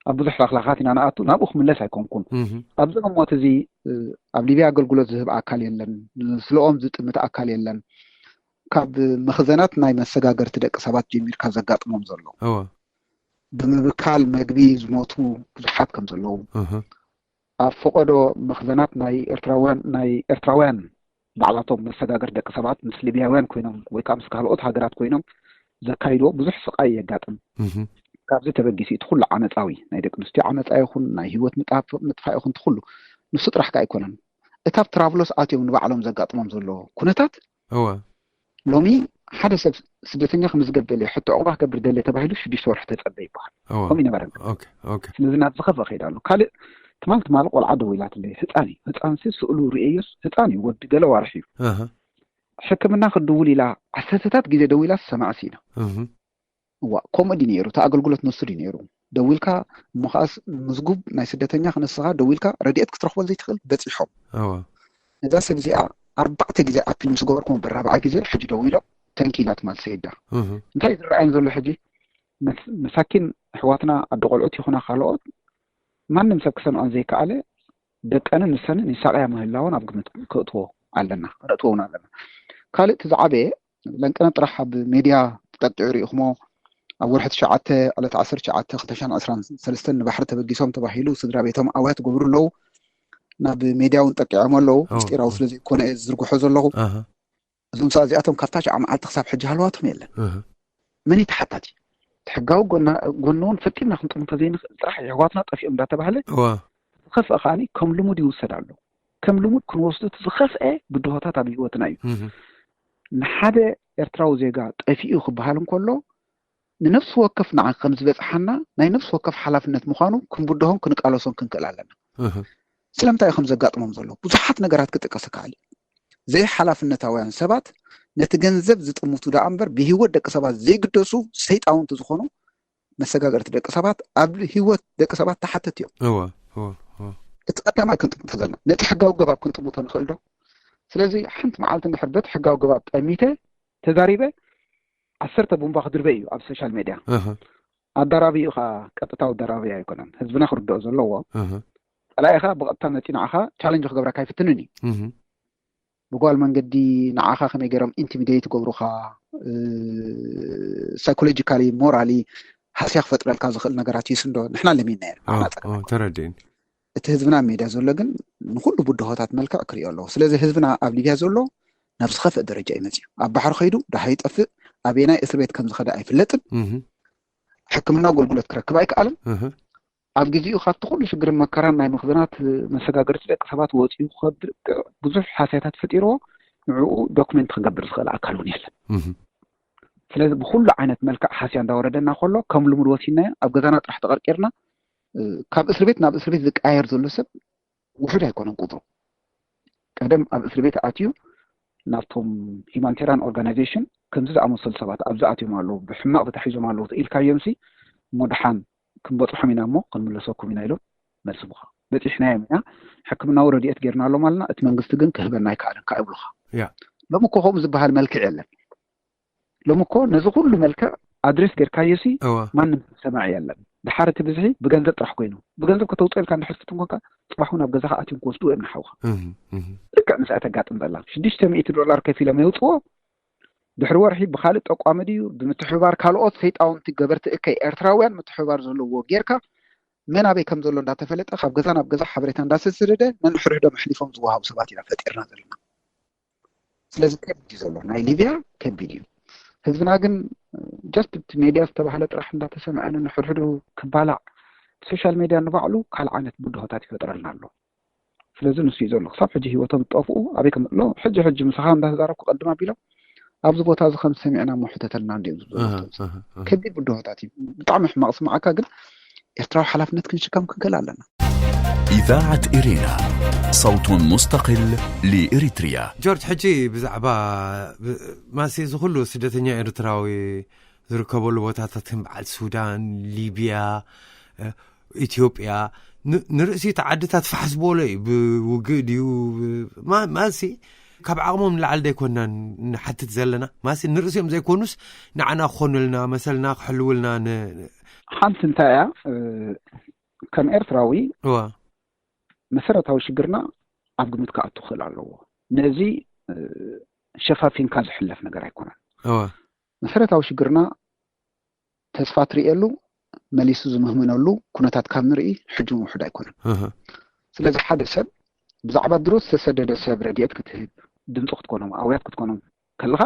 ኣብ ብዙሕ ላኽላኻት ኢና ንኣቱ። ናብኡ ክምለስ ኣይኮንኩን። ኣብዚ ህሞት እዚ ኣብ ሊብያ ኣገልግሎት ዝህብ ኣካል የለን። ስለኦም ዝጥምት ኣካል የለን። ካብ መኽዘናት ናይ መሰጋገርቲ ደቂ ሰባት ጀሚርካ ዘጋጥሞም ዘሎ ብምብካል መግቢ ዝሞቱ ብዙሓት ከም ዘለዉ ኣብ ፈቐዶ መኽዘናት ናይ ኤርትራውያን ናይ ኤርትራውያን ባዕላቶም መሰጋገር ደቂ ሰባት ምስ ሊብያውያን ኮይኖም ወይ ከዓ ምስ ካልኦት ሃገራት ኮይኖም ዘካይድዎ ብዙሕ ስቓይ የጋጥም። ካብዚ ተበጊሱ እቲ ኩሉ ዓመፃዊ ናይ ደቂ ኣንስትዮ ዓመፃ ይኹን ናይ ህይወት ምጥፋእ ይኹን ትኩሉ ንሱ ጥራሕ ከዓ ኣይኮነን። እታ ኣብ ትራቭሎስ ኣትዮም ንባዕሎም ዘጋጥሞም ዘሎ ኩነታት እወ ሎሚ ሓደ ሰብ ስደተኛ ክምዝገብ ደልየ ሕቶ ዕቑባ ክገብር ደልየ ተባሂሉ ሽዱሽተ ወርሒ ተፀበ ይበሃል። እወ ከምኡ ይነበረን። ኦኬ ኦኬ ስለዚ ናብ ዝኸፍአ ከይዳ ኣሎ። ካልእ ትማል ትማል ቆልዓ ደዊላትለይ። ህፃን እዩ። ህፃን ሲ ስእሉ ርእየዮስ ህፃን እዩ። ወዲ ገለ ዋርሕ እዩ። ኣሃ ሕክምና ክድውል ኢላ ዓሰርተታት ግዜ ደዊላ ሰማዕሲ ኢና። እህ እዋ ከምኡ ድዩ ነይሩ? እቲ ኣገልግሎት ንሱ ድዩ ነይሩ? ደዊልካ እሞ ከኣስ ምዝጉብ ናይ ስደተኛ ክንስኻ ደዊልካ ረድኤት ክትረኽቦ ዘይትኽእል በፂሖም። እዋ ነዛ ሰብ እዚኣ ኣርባዕተ ግዜ ኣፒል ምስ ገበርኩም ብራብዓ ግዜ ሕጂ ደዊሎም ተንኪላ ትማል ሰይዳ። እህ እንታይ ዝረኣየን ዘሎ ሕጂ መስ- መሳኪን ኣሕዋትና ኣደ ቆልዑት ይኹና ካልኦት ማንም ሰብ ክሰምዐን ዘይከኣለ ደቀንን ንሰንን ይሳቐያ ምህላወን ኣብ ግምት ክእትዎ ኣለና፣ ክነእትዎ እውን ኣለና። ካልእ እቲ ዝዓበየ ለንቅነ ጥራሕ ኣብ ሜድያ ተጠቂዑ ርኢኹሞ ኣብ ወርሒ ትሽዓተ ዕለት ዓሰርተ ትሽዓተ ክልተ ሺሕን ዕስራን ሰለስተን ንባሕሪ ተበጊሶም ተባሂሉ ስድራ ቤቶም ኣውያ ትገብሩ ኣለዉ። ናብ ሜድያ እውን ጠቂዖም ኣለዉ። ምስጢራዊ ስለ ዘይኮነ እየ ዝዝርግሖ ዘለኹ። እዞም ሰባት እዚኣቶም ካብታ ሽዓ መዓልቲ ክሳብ ሕጂ ሃለዋቶም የለን። መን እዩ ተሓታቲ? ሕጋዊ ጎኑ እውን ፈጢምና ክንጥሙ እንተዘይንኽእል ጥራሕ የሕዋትና ጠፊኦም እንዳተባህለ ዝኸፍአ ከዓኒ ከም ልሙድ ይውሰድ ኣሎ። ከም ልሙድ ክንወስዱ እቲ ዝኸፍአ ብድሆታት ኣብ ህይወትና እዩ። ንሓደ ኤርትራዊ ዜጋ ጠፊኡ ክበሃል እንከሎ ንነፍሲ ወከፍ ንዓ ከም ዝበጽሓና ናይ ነፍሲ ወከፍ ሓላፍነት ምዃኑ ክንብድሆን ክንቃለሶን ክንክእል ኣለና። ስለምንታይ እዩ ከም ዘጋጥሞም ዘሎ ብዙሓት ነገራት ክጥቀስ ይከኣል እዩ። ዘይሓላፍነታውያን ሰባት ነቲ ገንዘብ ዝጥምቱ ደኣ እምበር ብህይወት ደቂ ሰባት ዘይግደሱ ሰይጣውንቲ ዝኾኑ መሰጋገርቲ ደቂ ሰባት ኣብ ህይወት ደቂ ሰባት ተሓተቲ እዮም። እቲ ቀዳማይ ክንጥምቶ ዘለና ነቲ ሕጋዊ ገባብ ክንጥምቶ ንኽእል ዶ? ስለዚ ሓንቲ መዓልቲ እንድሕር በቲ ሕጋዊ ገባብ ጠሚተ ተዛሪበ ዓሰርተ ቡምባ ክድርበ እዩ ኣብ ሶሻል ሜድያ። ኣዳራቢኡ ኸዓ ቀጥታዊ ኣዳራቢ ኣይኮነን፣ ህዝብና ክርድኦ ዘለዎ። ጸላኢ ኸዓ ብቐጥታ መጺኡ ንዓኻ ቻለንጅ ክገብረካ ኣይፍትንን እዩ። ብጓል መንገዲ ንዓኻ ከመይ ገይሮም ኢንቲሚዴት ይገብሩኻ፣ ሳይኮሎጂካሊ ሞራሊ ሃስያ ክፈጥረልካ ዝኽእል ነገራት ይስንዶ ንሕና ለሚና ኢና። ተረድእን። እቲ ህዝብና ኣብ ሜድያ ዘሎ ግን ንኹሉ ብድሆታት መልክዕ ክሪኦ ኣለዎ። ስለዚ ህዝብና ኣብ ሊብያ ዘሎ ናብ ዝኸፍእ ደረጃ እዩ መፅዩ። ኣብ ባሕሪ ከይዱ ደሃ ይጠፍእ፣ ኣበየናይ እስር ቤት ከም ዝኸደ ኣይፍለጥን። ሕክምና ኣገልግሎት ክረክብ ኣይከኣልን። ኣብ ግዜኡ ካብቲ ኩሉ ሽግርን መከራን ናይ ምኽዝናት መሰጋገርቲ ደቂ ሰባት ወፂኡ ክኸብድ ብዙሕ ሃስያታት ፈጢርዎ ንዕኡ ዶክመንት ክገብር ዝኽእል ኣካል እውን የለን። ስለዚ ብኩሉ ዓይነት መልክዕ ሃስያ እንዳወረደና ከሎ ከም ልሙድ ወሲድናዮ ኣብ ገዛና ጥራሕ ተቐርቂርና ካብ እስር ቤት ናብ እስር ቤት ዝቀያየር ዘሎ ሰብ ውሑድ ኣይኮነን ቁፅሩ። ቀደም ኣብ እስር ቤት ኣትዩ ናብቶም ሂማኒቴሪያን ኦርጋናይዜሽን ከምዚ ዝኣመሰሉ ሰባት ኣብዚ ኣትዮም ኣለዉ፣ ብሕማቕ ተታሒዞም ኣለዉ ኢልካዮም ሲ እሞ ደሓን ክንበፅሖም ኢና እሞ ክንምለሰኩም ኢና ኢሎም መልሲ ምዃ በፂሕናዮም ኢና፣ ሕክምናዊ ረድኤት ጌርናሎም ኣለና፣ እቲ መንግስቲ ግን ክህበና ኣይከኣለን ከዓ ይብሉኻ። ሎሚ እኮ ከምኡ ዝበሃል መልክዕ የለን። ሎሚ እኮ ነዚ ኩሉ መልክዕ ኣድሬስ ጌርካዮ ሲ ማንም ሰማዒ የለን። ድሓር እቲ ብዝሒ ብገንዘብ ጥራሕ ኮይኑ ብገንዘብ ከተውፅኦ ኢልካ እንድሕር ትፍትን ኮንካ ፅባሕ እውን ኣብ ገዛኻ ኣትዮም ክወስድዎ እዮም ንሓውኻ። ልክዕ ንስኣ ተጋጥም ዘላ ሽዱሽተ ሚእቲ ዶላር ከፊሎም የውፅዎ። ድሕሪ ወርሒ ብካልእ ጠቋሚ ድዩ ብምትሕብባር ካልኦት ሰይጣውንቲ ገበርቲ እከይ ኤርትራውያን ምትሕብባር ዘለዎ ጌርካ መን ኣበይ ከም ዘሎ እንዳተፈለጠ ካብ ገዛ ናብ ገዛ ሓበሬታ እንዳተሰደደ ነንሕድሕዶም ኣሕሊፎም ዝወሃቡ ሰባት ኢና ፈጢርና ዘለና። ስለዚ ከቢድ እዩ ዘሎ ናይ ሊብያ ከቢድ እዩ። ህዝብና ግን ጀስት እቲ ሜድያ ዝተባህለ ጥራሕ እንዳተሰምዐ ነንሕድሕዱ ክባላዕ ሶሻል ሜድያ ንባዕሉ ካልእ ዓይነት ብድሆታት ይፈጥረልና ኣሎ። ስለዚ ንሱ እዩ ዘሎ ክሳብ ሕጂ ህይወቶም ዝጠፍኡ ኣበይ ከም ሎ ሕጂ ሕጂ ምሳኻ እንዳተዛረብኩ ቀድም ኣቢሎም ኣብዚ ቦታ እዚ ከም ሰሚዕና እሞ ሕተተልና እንዲኦም ዝብሉ ከቢድ ብድሆታት እዩ። ብጣዕሚ ሕማቕ ስማዓካ ግን ኤርትራዊ ሓላፍነት ክንሽከም ክንክእል ኣለና። إذاعة إرينا صوت مستقل لإريتريا. ጆርጅ ሕጂ ብዛዕባ ማሲ እዚ ኩሉ ስደተኛ ኤርትራዊ ዝርከበሉ ቦታታት ከም በዓል ሱዳን፣ ሊብያ፣ ኢትዮጵያ ንርእሲ እቲ ዓድታት ፋሕ ዝበሎ እዩ። ብውግእ ድዩ ማሲ ካብ ዓቕሞም ንላዕሊ ዶ ኣይኮናን ንሓትት ዘለና? ማሲ ንርእሲኦም ዘይኮኑስ ንዓና ክኾኑልና መሰልና ክሕልውልና ሓንቲ እንታይ እያ ከም ኤርትራዊ መሰረታዊ ሽግርና ኣብ ግምት ክኣቱ ክኽእል ኣለዎ። ነዚ ሸፋፊንካ ዝሕለፍ ነገር ኣይኮነን። መሰረታዊ ሽግርና ተስፋ ትርእየሉ መሊሱ ዝምህምነሉ ኩነታት ካብ ንርኢ ሕጂ እውን ውሑድ ኣይኮነን። ስለዚ ሓደ ሰብ ብዛዕባ ድሮ ዝተሰደደ ሰብ ረድኤት ክትህብ ድምፂ ክትኮኖም ኣውያት ክትኮኖም ከለኻ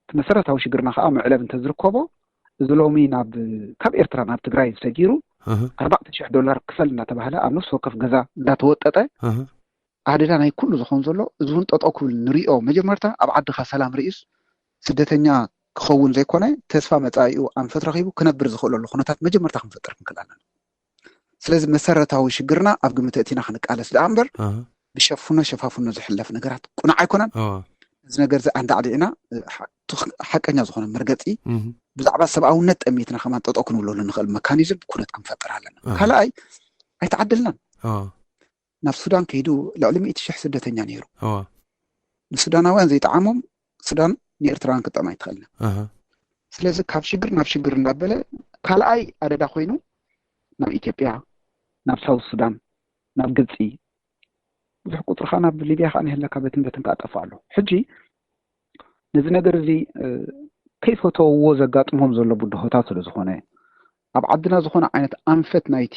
እቲ መሰረታዊ ሽግርና ከዓ መዕለብ እንተዝርከቦ እዚ ሎሚ ናብ ካብ ኤርትራ ናብ ትግራይ ሰጊሩ ኣርባዕተ ሽሕ ዶላር ክፈል እንዳተባህለ ኣብ ነፍሲ ወከፍ ገዛ እንዳተወጠጠ ኣደዳ ናይ ኩሉ ዝኾን ዘሎ እዚ እውን ጠጠው ክብል ንሪኦ መጀመርታ ኣብ ዓድኻ ሰላም ርእዩስ ስደተኛ ክኸውን ዘይኮነ ተስፋ መፃኢኡ ኣንፈት ረኺቡ ክነብር ዝኽእለሉ ኩነታት መጀመርታ ክንፈጥር ክንክእል ኣለና። ስለዚ መሰረታዊ ሽግርና ኣብ ግምት እቲና ክንቃለስ ደኣ እምበር ብሸፍኖ ሸፋፍኖ ዝሕለፍ ነገራት ቁኑዕ ኣይኮነን። እዚ ነገር እዚ ኣንዳዕዲዕና ሓቀኛ ዝኾነ መርገፂ ብዛዕባ ሰብኣውነት ጠሚትና ከማን ጠጠው ክንብለሉ ንኽእል መካኒዝም ኩነት ክንፈጥር ኣለና። ካልኣይ ኣይተዓደልናን። ናብ ሱዳን ከይዱ ልዕሊ ሚእቲ ሽሕ ስደተኛ ነይሩ። ንሱዳናውያን ዘይጠዓሞም ሱዳን ንኤርትራውያን ክጥዕማ ኣይትኽእልን። ስለዚ ካብ ሽግር ናብ ሽግር እንዳበለ ካልኣይ ኣደዳ ኮይኑ ናብ ኢትዮጵያ፣ ናብ ሳውት ሱዳን፣ ናብ ግብፂ፣ ብዙሕ ቁፅሪ ከዓ ናብ ሊብያ ከዓ ንህለካ በትን በትን ከዓ ጠፍእ ኣሎ። ሕጂ ነዚ ነገር እዚ ከይፈተውዎ ዘጋጥሞም ዘሎ ብድሆታት ስለ ዝኾነ ኣብ ዓድና ዝኾነ ዓይነት ኣንፈት ናይቲ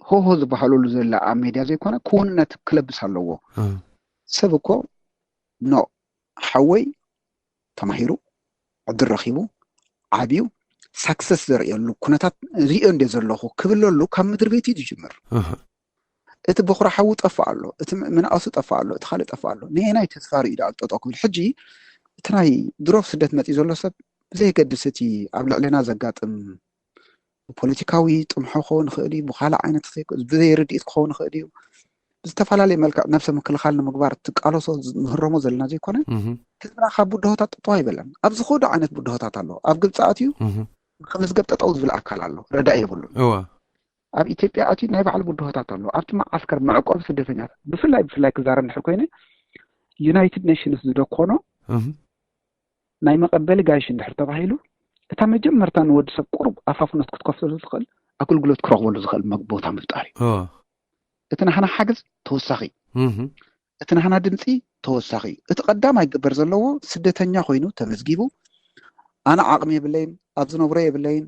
ሆሆ ዝበሃለሉ ዘለ ኣብ ሜድያ ዘይኮነ ክውንነት ክለብስ ኣለዎ። ሰብ እኮ ኖ ሓወይ ተማሂሩ ዕድል ረኺቡ ዓብዩ ሳክሰስ ዘርእየሉ ኩነታት ሪኦ እንደ ዘለኹ ክብለሉ ካብ ምድሪ ቤት እዩ ዝጅምር። እቲ በኹራ ሓዉ ጠፋ ኣሎ፣ እቲ ምንኣሱ ጠፋ ኣሎ፣ እቲ ካልእ ጠፋ ኣሎ። ንየናይ ተስፋ ርእዩ ደኣ ጠጠው ክብል? ሕጂ እቲ ናይ ድሮ ስደት መፂኡ ዘሎ ሰብ ብዘየገድስ እቲ ኣብ ልዕሌና ዘጋጥም ብፖለቲካዊ ጥምሖ ክኸውን ይኽእል እዩ፣ ብኻልእ ዓይነት ብዘይርድኢት ክኸውን ይኽእል እዩ። ብዝተፈላለየ መልክዕ ነብሰ ምክልኻል ንምግባር ትቃለሶ ምህረሞ ዘለና ዘይኮነ ህዝብና ካብ ብድሆታት ጠጠው ኣይበለን። ኣብ ዝኸዱ ዓይነት ብድሆታት ኣሎ። ኣብ ግብፂ ኣትዩ ክምዝገብ ጠጠው ዝብል ኣካል ኣሎ፣ ረዳኢ የብሉን። ኣብ ኢትዮጵያ ኣትዩ ናይ ባዕሉ ብድሆታት ኣሎ። ኣብቲ መዓስከር መዕቆቢ ስደተኛታት ብፍላይ ብፍላይ ክዛረብ እንድሕር ኮይነ ዩናይትድ ኔሽንስ ዝደኮኖ ናይ መቐበሊ ጋይሽ እንድሕር ተባሂሉ እታ መጀመርታ ንወዲ ሰብ ቁሩብ ኣፋፍኖት ክትከፍተሉ ዝኽእል ኣገልግሎት ክረኽበሉ ዝኽእል ቦታ ምፍጣር እዩ። እቲ ናህና ሓገዝ ተወሳኺ፣ እቲ ናህና ድምፂ ተወሳኺ። እቲ ቀዳማይ ግበር ዘለዎ ስደተኛ ኮይኑ ተመዝጊቡ ኣነ ዓቕሚ የብለይን፣ ኣብ ዝነብሮ የብለይን፣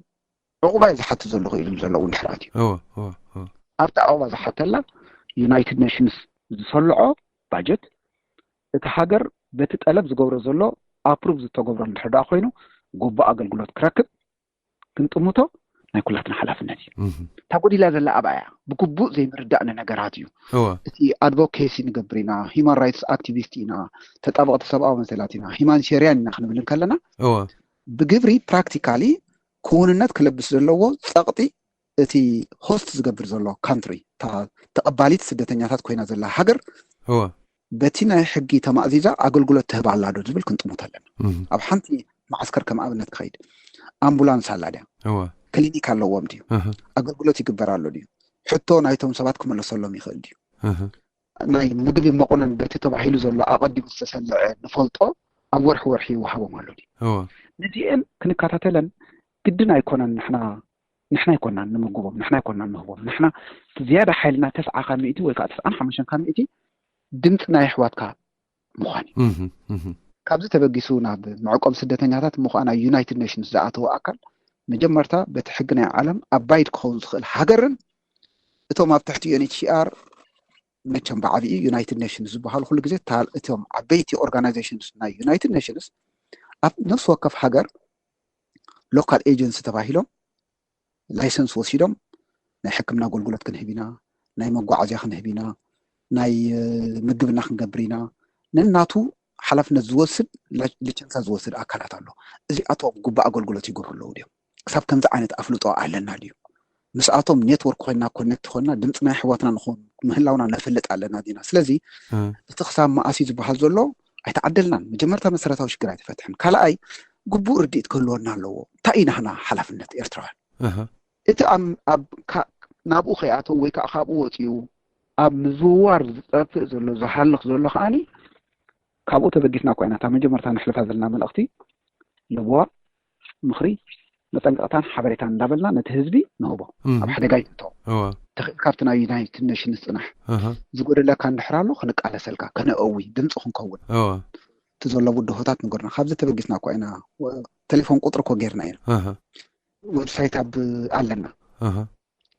ዕቑባ ዝሓቱ ዘለኹ ኢሉ ዘለዉ እንድሕር ኣትዩ ኣብቲ ዕቑባ ዝሓተላ ዩናይትድ ኔሽንስ ዝሰልዖ ባጀት እቲ ሃገር በቲ ጠለብ ዝገብሮ ዘሎ ኣፕሩቭ ዝተገብሮ እንድሕር ደኣ ኮይኑ ግቡእ ኣገልግሎት ክረክብ ክንጥምቶ ናይ ኩላትና ሓላፍነት እዩ። እታ ጎዲላ ዘላ ኣብኣ እያ። ብግቡእ ዘይምርዳእ ንነገራት እዩ። እቲ ኣድቮኬሲ ንገብር ኢና፣ ሂማን ራይትስ ኣክቲቪስት ኢና፣ ተጣበቕቲ ሰብኣዊ መሰላት ኢና፣ ሂማኒቴርያን ኢና ክንብል እንከለና ብግብሪ ፕራክቲካሊ ክውንነት ክለብስ ዘለዎ ጸቕጢ እቲ ሆስት ዝገብር ዘሎ ካንትሪ፣ እታ ተቐባሊት ስደተኛታት ኮይና ዘላ ሃገር በቲ ናይ ሕጊ ተማእዚዛ ኣገልግሎት ትህብ ኣላ ዶ ዝብል ክንጥምት ኣለና። ኣብ ሓንቲ መዓስከር ከም ኣብነት ክኸይድ ኣምቡላንስ ኣላ ድያ? ክሊኒክ ኣለዎም ድዩ? ኣገልግሎት ይግበር ኣሎ ድዩ? ሕቶ ናይቶም ሰባት ክመለሰሎም ይኽእል ድዩ? ናይ ምግቢ መቑነን በቲ ተባሂሉ ዘሎ ኣቐዲሙ ዝተሰልዐ ንፈልጦ ኣብ ወርሒ ወርሒ ይወሃቦም ኣሎ ድዩ? ነዚአን ክንከታተለን ግድን ኣይኮነን። ንሕና ንሕና ኣይኮናን ንምግቦም፣ ንሕና ኣይኮናን ንህቦም። ንሕና ዝያዳ ሓይልና ተስዓ ካብ ሚእቲ ወይ ከዓ ተስዓን ሓሙሽተን ካብ ሚእቲ ድምፂ ናይ ኣሕዋትካ ምዃን እዩ። ካብዚ ተበጊሱ ናብ መዕቆብ ስደተኛታት ምዃን ናይ ዩናይትድ ኔሽንስ ዝኣተወ ኣካል መጀመርታ በቲ ሕጊ ናይ ዓለም ኣባይድ ክኸውን ዝኽእል ሃገርን እቶም ኣብ ትሕቲ ዩኤንኤችሲኣር መቸም ብዓብኡ ዩናይትድ ኔሽንስ ዝበሃሉ ኩሉ ግዜ እቶም ዓበይቲ ኦርጋናይዜሽንስ ናይ ዩናይትድ ኔሽንስ ኣብ ነፍሲ ወከፍ ሃገር ሎካል ኤጀንሲ ተባሂሎም ላይሰንስ ወሲዶም ናይ ሕክምና ኣገልግሎት ክንህብ ኢና፣ ናይ መጓዓዝያ ክንህብ ኢና፣ ናይ ምግብና ክንገብር ኢና፣ ነናቱ ሓላፍነት ዝወስድ ሊቸንሳ ዝወስድ ኣካላት ኣሎ። እዚኣቶም ግቡእ ኣገልግሎት ይገብሩ ኣለዉ ድዮም? ክሳብ ከምዚ ዓይነት ኣፍልጦ ኣለና ድዩ? ምስኣቶም ኔትወርክ ኮይና ኮኔክት ኮይና ድምፂ ናይ ኣሕዋትና ንኾን ምህላውና ነፍልጥ ኣለና ዲና? ስለዚ እቲ ክሳብ መኣስ እዩ ዝበሃል ዘሎ ኣይተዓደልናን። መጀመርታ መሰረታዊ ሽግር ኣይተፈትሐን። ካልኣይ ግቡእ ርድኢት ክህልወና ኣለዎ። እንታይ እዩ ናህና ሓላፍነት ኤርትራውያን? እቲ ናብኡ ከይኣተው ወይ ከዓ ካብኡ ወፂኡ ኣብ ምዝውዋር ዝጠፍእ ዘሎ ዝሃልኽ ዘሎ ከዓኒ ካብኡ ተበጊስና እኳ ኢና እታ መጀመርታ ነሕልፋ ዘለና መልእኽቲ ለበዋ ምኽሪ መጠንቀቕታን ሓበሬታን እንዳበልና ነቲ ህዝቢ ንህቦ። ኣብ ሓደጋ ይእቶ ተኽእል ካብቲ ናይ ዩናይትድ ኔሽንስ ፅናሕ ዝጎደለካ እንድሕር ኣሎ ክንቃለሰልካ ከነእዊ ድምፂ ክንከውን እቲ ዘሎ ብድሆታት ንገርና። ካብዚ ተበጊስና እኳ ኢና ቴሌፎን ቁፅሪ እኮ ጌርና ኢና። ዌብሳይት ኣብ ኣለና፣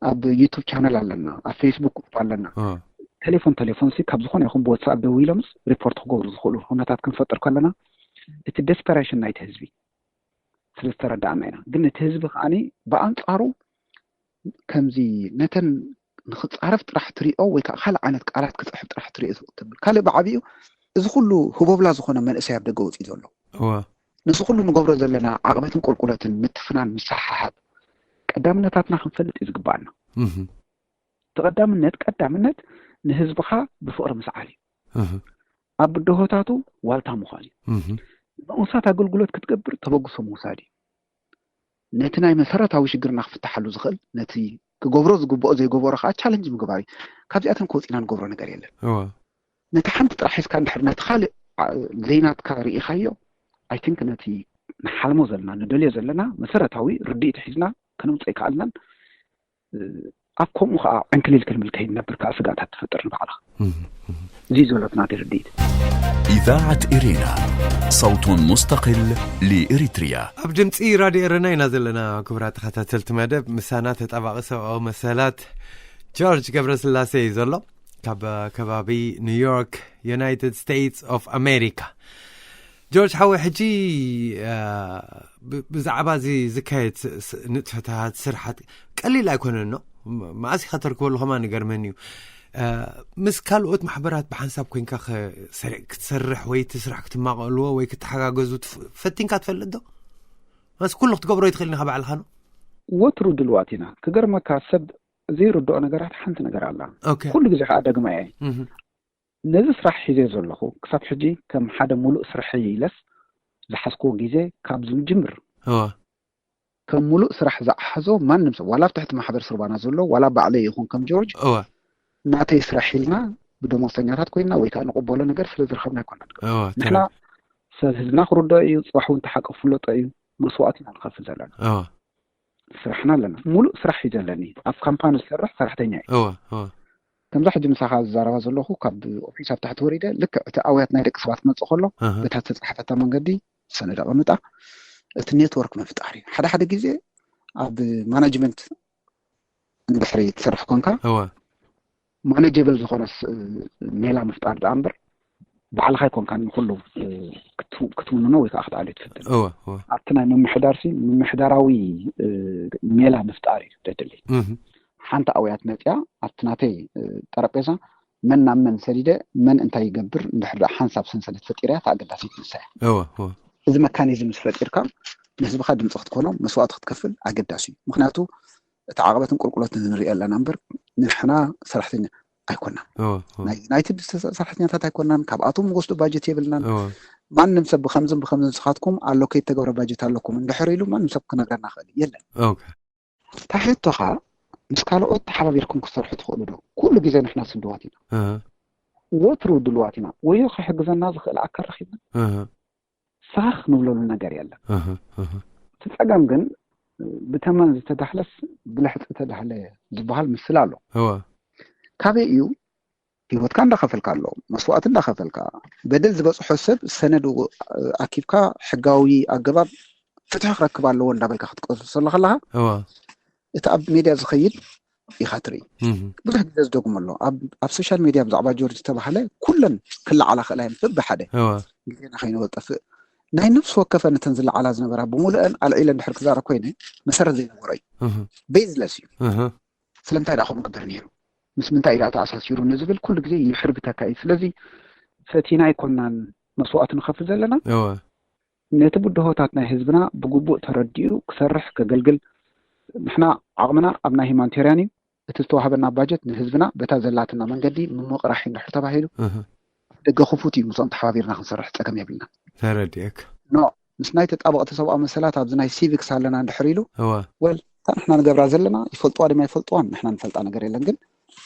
ኣብ ዩቱብ ቻነል ኣለና፣ ኣብ ፌስቡክ ግሩፕ ኣለና። ቴሌፎን ቴሌፎን ሲ ካብ ዝኾነ ይኹን ብዋትስኣፕ ደዊሎምስ ሪፖርት ክገብሩ ዝኽእሉ ኩነታት ክንፈጥር ከለና እቲ ደስፐሬሽን ናይቲ ህዝቢ ስለ ዝተረዳእና ኢና። ግን እቲ ህዝቢ ከዓኒ ብኣንጻሩ ከምዚ ነተን ንኽጻረፍ ጥራሕ ትሪኦ ወይ ከዓ ካልእ ዓይነት ቃላት ክጽሕፍ ጥራሕ ትሪኦ ትብል። ካልእ ብዓቢኡ እዚ ኩሉ ህቦብላ ዝኾነ መንእሰይ ኣብ ደገ ወፂኡ ዘሎ ነዚ ኩሉ ንገብሮ ዘለና ዓቕበትን ቁልቁለትን ምትፍናን ምስሓሓብ ቀዳምነታትና ክንፈልጥ እዩ ዝግባኣና። እቲ ቀዳምነት ቀዳምነት ንህዝብኻ ብፍቕሪ ምስዓር እዩ። ኣብ ብድሆታቱ ዋልታ ምዃን እዩ። ንኡሳት ኣገልግሎት ክትገብር ተበግሶ ምውሳድ እዩ። ነቲ ናይ መሰረታዊ ሽግርና ክፍትሓሉ ዝኽእል ነቲ ክገብሮ ዝግብኦ ዘይገበሮ ከዓ ቻለንጅ ምግባር እዩ። ካብዚኣተን ከወፂና ንገብሮ ነገር የለን። ነቲ ሓንቲ ጥራሕ ሒዝካ እንድሕር ነቲ ካልእ ዘይናትካ ርኢኻዮ ኣይ ቲንክ ነቲ ንሓልሞ ዘለና ንደልዮ ዘለና መሰረታዊ ርድኢት ሒዝና ከነምፅኦ ይከኣልናን ኣብ ከምኡ ከዓ ዕንክሊል ክንብል ከይንነብር ከዓ ስጋታት ትፈጥር ንባዕላ። እዚ ዘሎ ናተይ ርድኢት። إذاعة إرينا، صوت مستقل لإريتريا. ኣብ ድምፂ ራድዮ ኤረና ኢና ዘለና። ክቡራት ተኸታተልቲ መደብ፣ ምሳና ተጣባቂ ሰብኣዊ መሰላት ጆርጅ ገብረስላሴ እዩ ዘሎ፣ ካብ ከባቢ ኒውዮርክ፣ ዩናይትድ ስቴትስ ኦፍ ኣሜሪካ። ጆርጅ ሓወይ፣ ሕጂ ብዛዕባ እዚ ዝካየድ ንጥፈታት፣ ስርሓት ቀሊል ኣይኮነን። መዓስ ኢኻ ተርክበሉ ከማን ይገርመኒ እዩ። ምስ ካልኦት ማሕበራት ብሓንሳብ ኮይንካ ክትሰርሕ ወይ እቲ ስራሕ ክትማቐልዎ ወይ ክትሓጋገዙ ፈቲንካ ትፈልጥ ዶ? ማስ ኩሉ ክትገብሮ ይትኽእል ኢኻ ባዕልኻ ነው? ወትሩ ድልዋት ኢና። ክገርመካ ሰብ ዘይርድኦ ነገራት ሓንቲ ነገር ኣላ። ኩሉ ግዜ ከዓ ደግማ እየ። ነዚ ስራሕ ሒዘ ዘለኹ ክሳብ ሕጂ ከም ሓደ ሙሉእ ስርሐይ ኢለስ ዝሓዝክዎ ግዜ ካብ ዝጅምር ከም ሙሉእ ስራሕ ዝሓዞ ማንም ሰብ ዋላ ኣብ ትሕቲ ማሕበር ስርባና ዘሎ ዋላ ባዕለይ ይኹን ከም ጆርጅ ናተይ ስራሕ ኢልና ብደሞዝተኛታት ኮይና ወይ ከዓ ንቕበሎ ነገር ስለ ዝረኸብና ኣይኮናን። ንሕና ሰብ ህዝብና ክርድኦ እዩ። ፅባሕ እውን ተሓቀፍ ፍለጦ እዩ። መስዋእቲ ኢና ንኸፍል ዘለና። ስራሕና ኣለና። ሙሉእ ስራሕ እዩ ዘለኒ። ኣብ ካምፓኒ ዝሰርሕ ሰራሕተኛ እዩ። ከምዛ ሕጂ ምሳኻ ዝዛረባ ዘለኹ ካብ ኦፊስ ኣብ ታሕቲ ወሪደ ልክዕ እቲ ኣውያት ናይ ደቂ ሰባት ክመፅእ ከሎ በታ ዝተፃሓፈታ መንገዲ ሰነድ ኣቐምጣ እቲ ኔትወርክ ምፍጣር እዩ። ሓደ ሓደ ግዜ ኣብ ማናጅመንት እንድሕሪ ትሰርሕ ኮንካ ማኔጀብል ዝኾነስ ሜላ ምፍጣር ደኣ እምበር ባዕልኻ ኣይኮንካን ንኩሉ ክትውንኖ ወይ ከዓ ክትኣልዮ ትፍትን። ኣብቲ ናይ ምምሕዳር ሲ ምምሕዳራዊ ሜላ ምፍጣር እዩ ደድሊ። ሓንቲ ኣውያት መፅያ ኣብቲ ናተይ ጠረጴዛ መን ናብ መን ሰዲደ መን እንታይ ይገብር እንድሕር ደኣ ሓንሳብ ሰንሰለት ፈጢረያ ተኣገዳሲ ትንሳ እያ። እዚ መካኒዝም ምስ ፈጢርካ ንህዝብኻ ድምፂ ክትኮኖም መስዋእቲ ክትከፍል ኣገዳሲ እዩ። ምክንያቱ እቲ ዓቐበትን ቁልቁለትን ንሪኦ ኣለና እምበር ንሕና ሰራሕተኛ ኣይኮናን። ናይ ዩናይትድ ሰራሕተኛታት ኣይኮናን። ካብኣቶም ንወስዶ ባጀት የብልናን። ማንም ሰብ ብከምዝን ብከምዝን ንስኻትኩም ኣሎኬት ተገብረ ባጀት ኣለኩም እንድሕር ኢሉ ማንም ሰብ ክነግረና ክእል የለን። ታሕቶኻ ምስ ካልኦት ተሓባቢርኩም ክትሰርሑ ትኽእሉ ዶ? ኩሉ ግዜ ንሕና ስድዋት ኢና። ወትሩ ድልዋት ኢና። ወዮ ክሕግዘና ዝኽእል ኣካል ረኪብና ሳኽ ንብለሉ ነገር የለን። እቲ ፀገም ግን ብተመን ዝተዳህለስ ብልሕፂ ተዳህለ ዝበሃል ምስል ኣሎ። ካበይ እዩ? ህይወትካ እንዳኸፈልካ ኣሎ፣ መስዋእቲ እንዳኸፈልካ፣ በደል ዝበፅሖ ሰብ ሰነድ ኣኪብካ ሕጋዊ ኣገባብ ፍትሒ ክረክብ ኣለዎ እንዳበልካ ክትቀሱ ዘሎ ከለካ እቲ ኣብ ሜድያ ዝኸይድ ኢኻ ትርኢ። ብዙሕ ግዜ ዝደግሞ ኣሎ ኣብ ሶሻል ሜድያ ብዛዕባ ጆርጅ ዝተባሃለ ኩለን ክለዓላ ክእላ እየን በብሓደ ግዜና ከይንወጠፍእ ናይ ነፍሲ ወከፈ ነተን ዝለዓላ ዝነበራ ብምሉአን ኣልዒለ እንድሕር ክዛረብ ኮይነ መሰረት ዘይነበሮ እዩ። ቤዝለስ እዩ። ስለምንታይ ደኣ ከምኡ ግበር ነይሩ ምስ ምንታይ ኢዳ ተኣሳሲሩ ንዝብል ኩሉ ግዜ ይሕርብተካ እዩ። ስለዚ ፈቲና ኣይኮናን መስዋእቲ ንኸፍል ዘለና። ነቲ ብድሆታት ናይ ህዝብና ብግቡእ ተረዲኡ ክሰርሕ ከገልግል ንሕና ዓቕምና ኣብ ናይ ሂማኒቴርያን እዩ። እቲ ዝተዋህበና ባጀት ንህዝብና በታ ዘላትና መንገዲ ምምቕራሕ እንድሕር ተባሂሉ ደገ ክፉት እዩ። ምስኦም ተሓባቢርና ክንሰርሕ ፀገም የብልና። ተረዲእክ ኖ ምስ ናይ ተጣበቕቲ ሰብኣዊ መሰላት ኣብዚ ናይ ሲቪክስ ኣለና እንድሕር ኢሉ እወ ወል እታ ንሕና ንገብራ ዘለና ይፈልጥዋ ድማ ይፈልጥዋን ንሕና ንፈልጣ ነገር የለን። ግን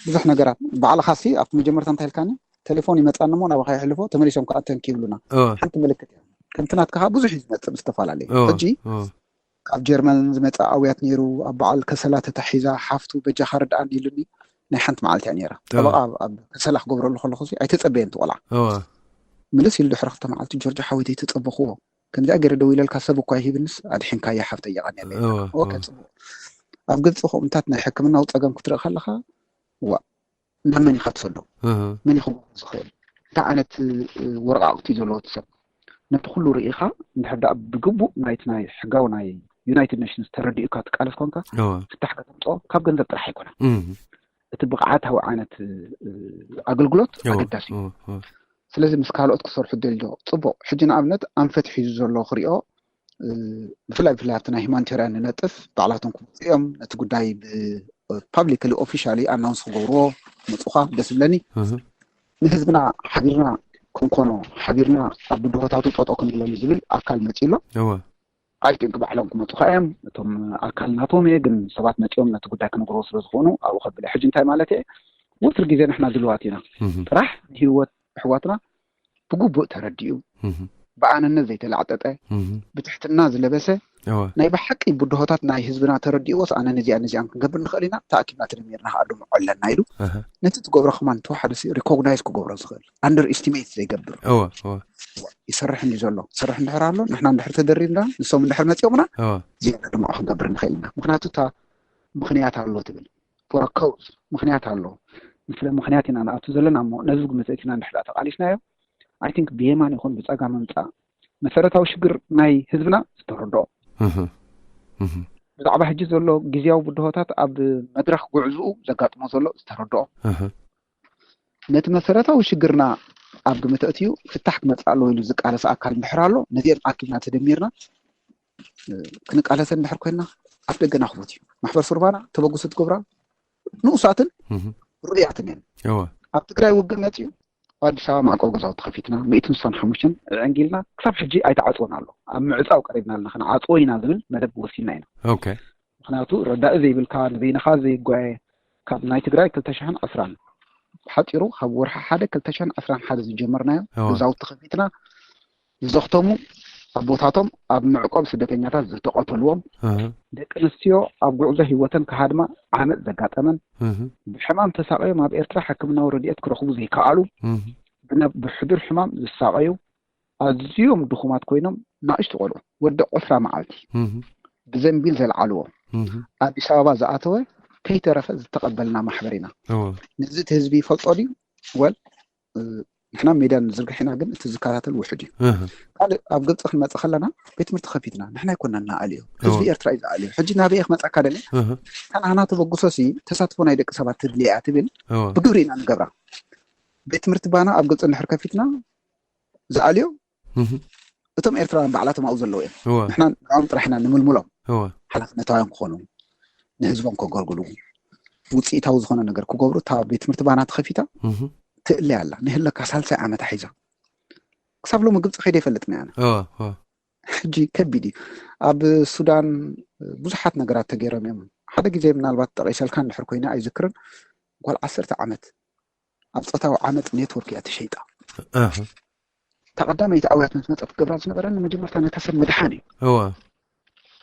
ብዙሕ ነገራት ባዕልኻ ሲ ኣብቲ መጀመርታ እንታይ ኢልካኒ ቴሌፎን ይመፃኒ እሞ ናባኻ የሕልፎ ተመሊሶም ከዓ ተንኪ ይብሉና እወ ሓንቲ ምልክት እያ። ከምቲ ናትካ ከዓ ብዙሕ እዩ ዝመፅእ ብዝተፈላለዩ እወ ሕጂ እወ ካብ ጀርመን ዝመፀ ኣውያት ነይሩ ኣብ በዓል ከሰላ ተታሒዛ ሓፍቱ በጃኻ ርድኣኒ ኢሉኒ ናይ ሓንቲ መዓልቲ እያ ነይራ እወ ጠበቓ ኣብ- ኣብ ከሰላ ክገብረሉ ከለኹ ሲ ኣይተፀበየን ትቆልዓ እወ ምልስ ኢሉ ድሕሪ ክልተ መዓልቲ ጆርጆ ሓወይተይ ተፀበኽዎ ከምዚኣ ገይረ ደው ኢለልካ ሰብ እኳ ይሂብንስ ኣድሒንካያ ሓፍተይ የቐንየለይ እወ እወ እወ ከፅቡቕ ኣብ ግልፂ ከምኡታት ናይ ሕክምናዊ ፀገም ክትርኢ ከለኻ ዋ ናብ መን ኢኻ ትሰዶ እህ መን እዩ ክገብሮ ዝኽእል እንታይ ዓይነት እ፣ ወረቃቕቲ እዩ ዘለዎ እቲ ሰብ ነቲ ኩሉ ርኢኻ እንድሕር ደኣ ብግቡእ ናይቲ ናይ ሕጋዊ ናይ ዩናይትድ ኔሽንስ ተረዲኡካ ትቃለስ ኮንካ እወ ፍታሕ ከተምፅኦ ካብ ገንዘብ ጥራሕ ኣይኮነን እህ እቲ ብቕዓታዊ ዓይነት እ፣ ኣገልግሎት እወ ኣገዳሲ እዩ እወ እወ ስለዚ ምስ ካልኦት ክሰርሑ ደልዶ ፅቡቕ ሕጂ ንኣብነት ኣንፈት ሒዙ ዘሎ ክሪኦ እ፣ ብፍላይ ብፍላይ ኣብቲ ናይ ሂማኒቴርያን ንነጥፍ ባዕላቶም ክመፁ እዮም ነቲ ጉዳይ ብፓብሊካሊ ኦፊሻሊ ኣናውንስ ክገብርዎ ክመፁኻ ደስ ዝብለኒ እህ ንህዝብና ሓቢርና ክንኮኖ ሓቢርና ኣብ ብድሆታቱ ጠጦ ክንብለሉ ዝብል ኣካል መፂ ኣሎ እወ ኣይጥንቂ ባዕሎም ክመፁ ከዓ እዮም እቶም ኣካል ናቶም እየ ግን ሰባት መፂኦም ነቲ ጉዳይ ክነግርዎ ስለ ዝኾኑ ኣብኡ ከብለ ሕጂ እንታይ ማለት እየ ወትር ግዜ ንሕና ድልዋት ኢና እህ ጥራሕ ንህይወት ኣሕዋትና ብግቡእ ተረዲኡ እህ ብኣነነት ዘይተላዕጠጠ፣ ብትሕትና ዝለበሰ፣ ናይ ብሓቂ ብድሆታት ናይ ህዝብና ተረዲእዎስ፣ ኣነ ነዚኣ ነዚኣን ክንገብር ንኽእል ኢና፣ ተኣኪብና ተደሚርና ከዓ ድምዖ ኣለና ኢሉ ነቲ ትገብሮ ከማን ተወሓደ ሪኮግናይዝ ክገብሮ ዝኽእል፣ ኣንደር ኢስቲሜት ዘይገብር ይሰርሕ እንዲ ዘሎ። ሰርሕ እንድሕር ኣሎ፣ ንሕና እንድሕር ተደሪብና፣ ንሶም እንድሕር መፂኦምና፣ ዝያዳ ድምዖ ክንገብር ንኽእል ኢና። ምክንያቱ እታ ምክንያት ኣሎ ትብል፣ ፎር ኮዝ፣ ምክንያት ኣሎ። ስለ ምክንያት ኢና ንኣቱ ዘለና እሞ፣ ነዚ ግምት እቲና እንድሕር ተቃሊስናዮ፣ ኣይ ቲንክ ብየማን ይኹን ብፀጋም ምምፃእ መሰረታዊ ሽግር ናይ ህዝብና ዝተረድኦ፣ ብዛዕባ ሕጂ ዘሎ ግዜያዊ ብድሆታት ኣብ መድረኽ ጉዕዝኡ ዘጋጥሞ ዘሎ ዝተረድኦ፣ ነቲ መሰረታዊ ሽግርና ኣብ ግምት ኣእትዩ ፍታሕ ክመፅእ ኣለዎ ኢሉ ዝቃለስ ኣካል እንድሕር ኣሎ፣ ነዚኦም ኣኪብና ተደሚርና ክንቃለሰ እንድሕር ኮይና፣ ኣፍ ደገና ክፉት እዩ። ማሕበር ሱርባና ተበግሶ ትገብራ ንኡሳትን ርኡያትን እየን። ኣብ ትግራይ ውግእ መፅዩ፣ ኣብ ኣዲስ ኣበባ ማዕቆብ ገዛውቲ ከፊትና፣ ሚእትን ስሳን ሓሙሽተን ዕዕንጊልና ክሳብ ሕጂ ኣይተዓፅወን ኣሎ። ኣብ ምዕፃው ቀሪብና ኣለና፣ ክንዓፅዎ ኢና ዝብል መደብ ወሲና ኢና። ምክንያቱ ረዳኢ ዘይብልካ፣ ንበይንኻ ዘይጓየ፣ ካብ ናይ ትግራይ ክልተ ሽሕን ዕስራን፣ ብሓፂሩ ካብ ወርሒ ሓደ ክልተ ሽሕን ዕስራን ሓደ ዝጀመርናዮ፣ ገዛውቲ ከፊትና፣ ዝዘኽተሙ ኣቦታቶም ኣብ መዕቆብ ስደተኛታት ዝተቐተልዎም፣ ደቂ ኣንስትዮ ኣብ ጉዕዞ ህይወተን ክሃድማ ዓመፅ ዘጋጠመን፣ ብሕማም ተሳቐዮም ኣብ ኤርትራ ሕክምናዊ ረድኤት ክረኽቡ ዘይከኣሉ፣ ብነ- ብሕዱር ሕማም ዝሳቐዩ፣ ኣዝዮም ድኹማት ኮይኖም፣ ናእሽቱ ቆልዑ፣ ወዲ ዕስራ መዓልቲ ብዘንቢል ዘልዓልዎ፣ ኣዲስ ኣበባ ዝኣተወ ከይተረፈ ዝተቐበልና ማሕበር ኢና። ነዚ እቲ ህዝቢ ይፈልጦ ድዩ? ወል ንሕና ሜድያ ንዝርግሕ ኢና፣ ግን እቲ ዝከታተል ውሕድ እዩ። ካልእ ኣብ ግብፂ ክንመፅእ ከለና ቤት ትምህርቲ ከፊትና ንሕና ኣይኮናን ንኣልዮ፣ ህዝቢ ኤርትራ እዩ ዝኣልዮ። ሕጂ ናበይ እየ ክመፀካ ደለ? እታ ናህና ተበግሶ ሲ ተሳትፎ ናይ ደቂ ሰባት ትድሊ እያ ትብል፣ ብግብሪ ኢና ንገብራ። ቤት ትምህርቲ ባና ኣብ ግብፂ እንድሕር ከፊትና ዝኣልዮ እቶም ኤርትራውያን ባዕላቶም ኣብኡ ዘለዉ እዮም። ንሕና ንዕኦም ጥራሕ ኢና ንምልምሎም፣ ሓላፍነታውያን ክኾኑ፣ ንህዝቦም ከገልግሉ፣ ውፅኢታዊ ዝኾነ ነገር ክገብሩ። እታ ቤት ትምህርቲ ባና ተኸፊታ ትእለ ኣላ። ንህለካ ሳልሳይ ዓመታ ሒዛ፣ ክሳብ ሎሚ ግብፂ ከይደ ይፈልጥ ና ኣነ። ሕጂ ከቢድ እዩ። ኣብ ሱዳን ብዙሓት ነገራት ተገይሮም እዮም። ሓደ ግዜ ምናልባት ጠቒሰልካ እንድሕር ኮይነ ኣይዝክርን፣ ጓል ዓሰርተ ዓመት ኣብ ፆታዊ ዓመፅ ኔትወርክ እያ ተሸይጣ። እታ ቀዳመይቲ ኣውያት ምስ መፀት ክገብራ ዝነበረኒ መጀመርታ ነታ ሰብ ምድሓን እዩ።